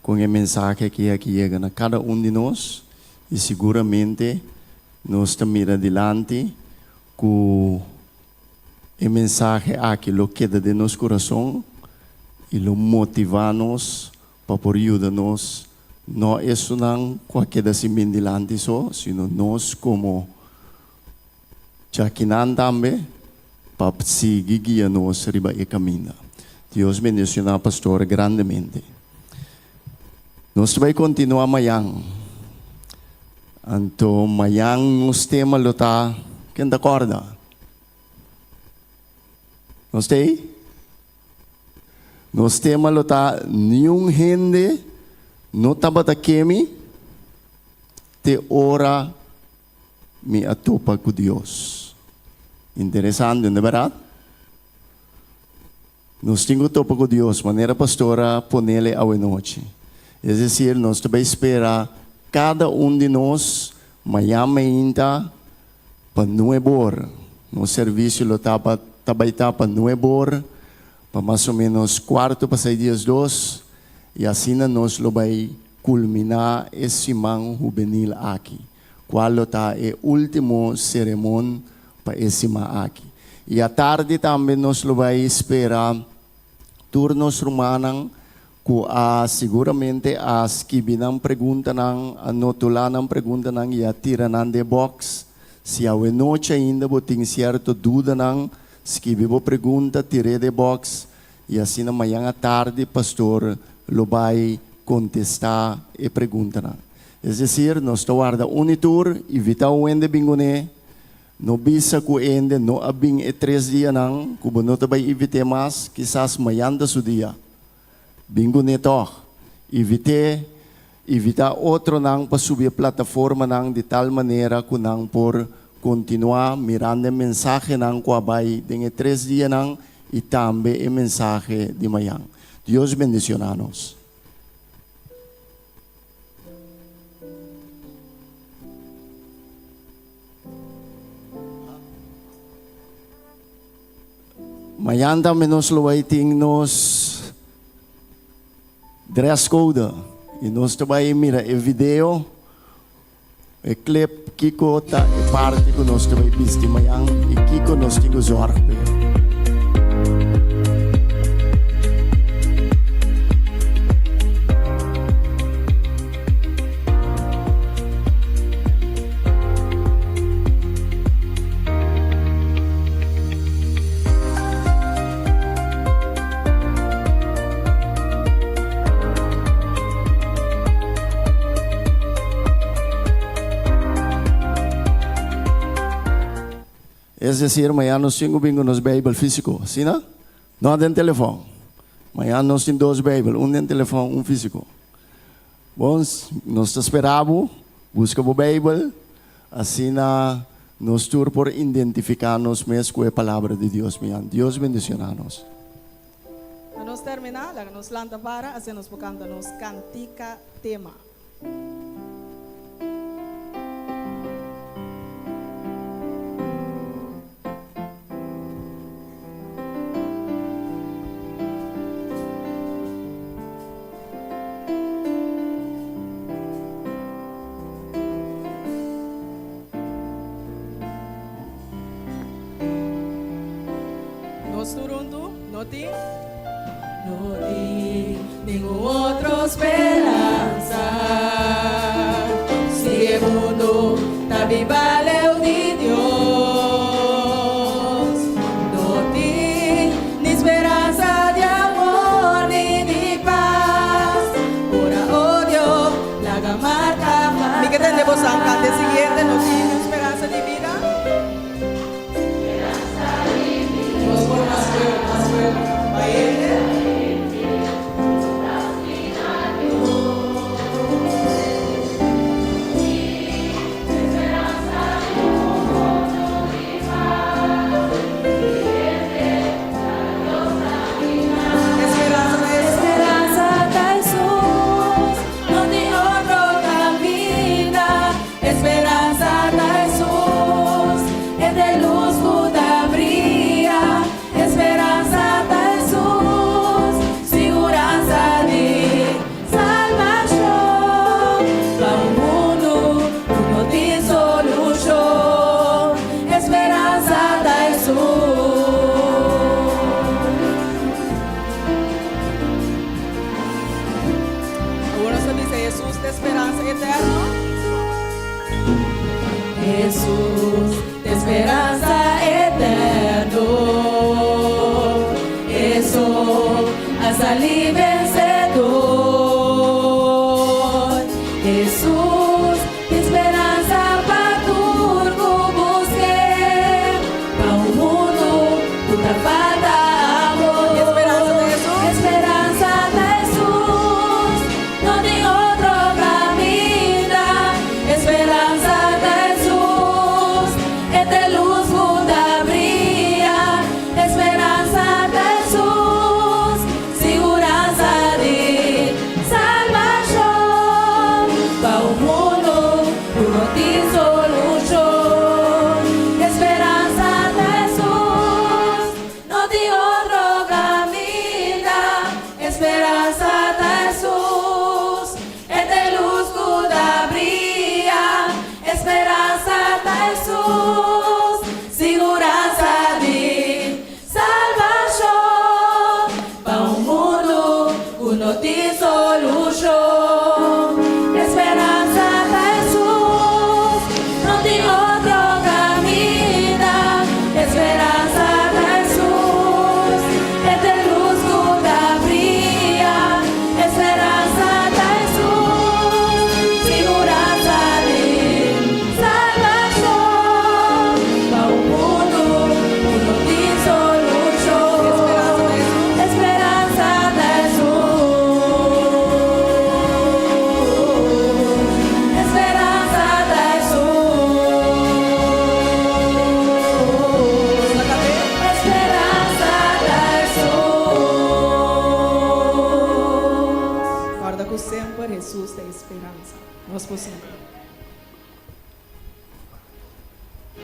kon e mensahe aki a yega na kada un di nos i siguramente nos ta mira dilanti ku E mensahe aki lo keda den nos kurason i lo motivá nos pa por yuda nos, no esunnan ku a keda sin bin dilanti so, sino nos komo djakinan tambe, pa sigui guia nos riba e kaminda. Dios bendishoná pastor grandemente. Nos ta bai kontinuá mayan. Anto mayan nos tema lo ta, ken ta kòrda? Nos ta ei? Nos tema lo ta Niun hende no tabata kemi te ora mi a topa ku Dios. Interesante, no ta bèrdat? Nos tin ku topa ku Dios, manera pastor a ponele awenochi. Es desir, nos ta bai spera kada un di nos mañan mainta pa nuebor. Nos servisio lo ta pa ta bai ta pa nuebor, pa mas o menos kuarto pasai diesdos, i asina nos lo bai kulminá e siman hubenil aki, kual lo ta e último seremon pa e siman aki. I atardi tambe nos lo bai spera tur nos rumannan ku a siguramente a skibi nan preguntanan, a notulá nan preguntanan i a tira nan den e bòks. Si awenochi ainda bo tin sierto dudanan, skibi bo pregunta, tir'é den e bòks i asina mañan atardi pastor lo bai kontestá e preguntanan. Es desir, nos ta warda un i tur, invitá un hende bin kuné. No bisa ku hende no a bin e tres dianan ku bo no ta bai invit'é mas, kisas mañan ta su dia. Bin kuné tòg. Invit'é, invitá otronan pa subi e plataformanan di tal manera ku nan por kontinuá mirando e mensahenan ku a bai den e tres dianan i tambe e mensahe di mañan. Dios bendishoná nos. Mañan tambe nos lo bai tin nos dress code y nos ta bai mira e video, e clip kiko ta e parti ku nos ta bai bisti mañan y kiko nos tin ku zorg p'e. Es decir, mañana nos tin ku bin ku nos Bijbel físiko, asina? No den telefòn. Mañana nos tin dos Bijbel, un den telefòn, un físiko. Bon, nos ta spera bo, buska bo Bijbel, asina nos tur por identifiká nos mes ku e Palabra di Dios mian. Dios bendishoná nos. Pa nos terminá, laga nos lanta para, asina nos por kanta nos kantika tema. Nos tur huntu no tin. No tin ningun otro speransa. Si e mundu ta biba leu di Dios, no tin ni speransa di amor ni di pas. Ora odio laga marka Mi ke tende boso kanta e siguiente, no tin ni speransa di bida. Nos por mas fuerte, mas fuerte. Bayente. Speransa ta Jesus, no tin otro kaminda. Speransa ta Jesus, e ta lus ku ta briya. Speransa ta Jesus, siguransa di salbashon. Pa un mundu ku no tin solushon. Speransa ta Jesus. Awor nos ta bisa Jesus ta speransa eterno. Jesus, ta speransa eterno. E so a sali.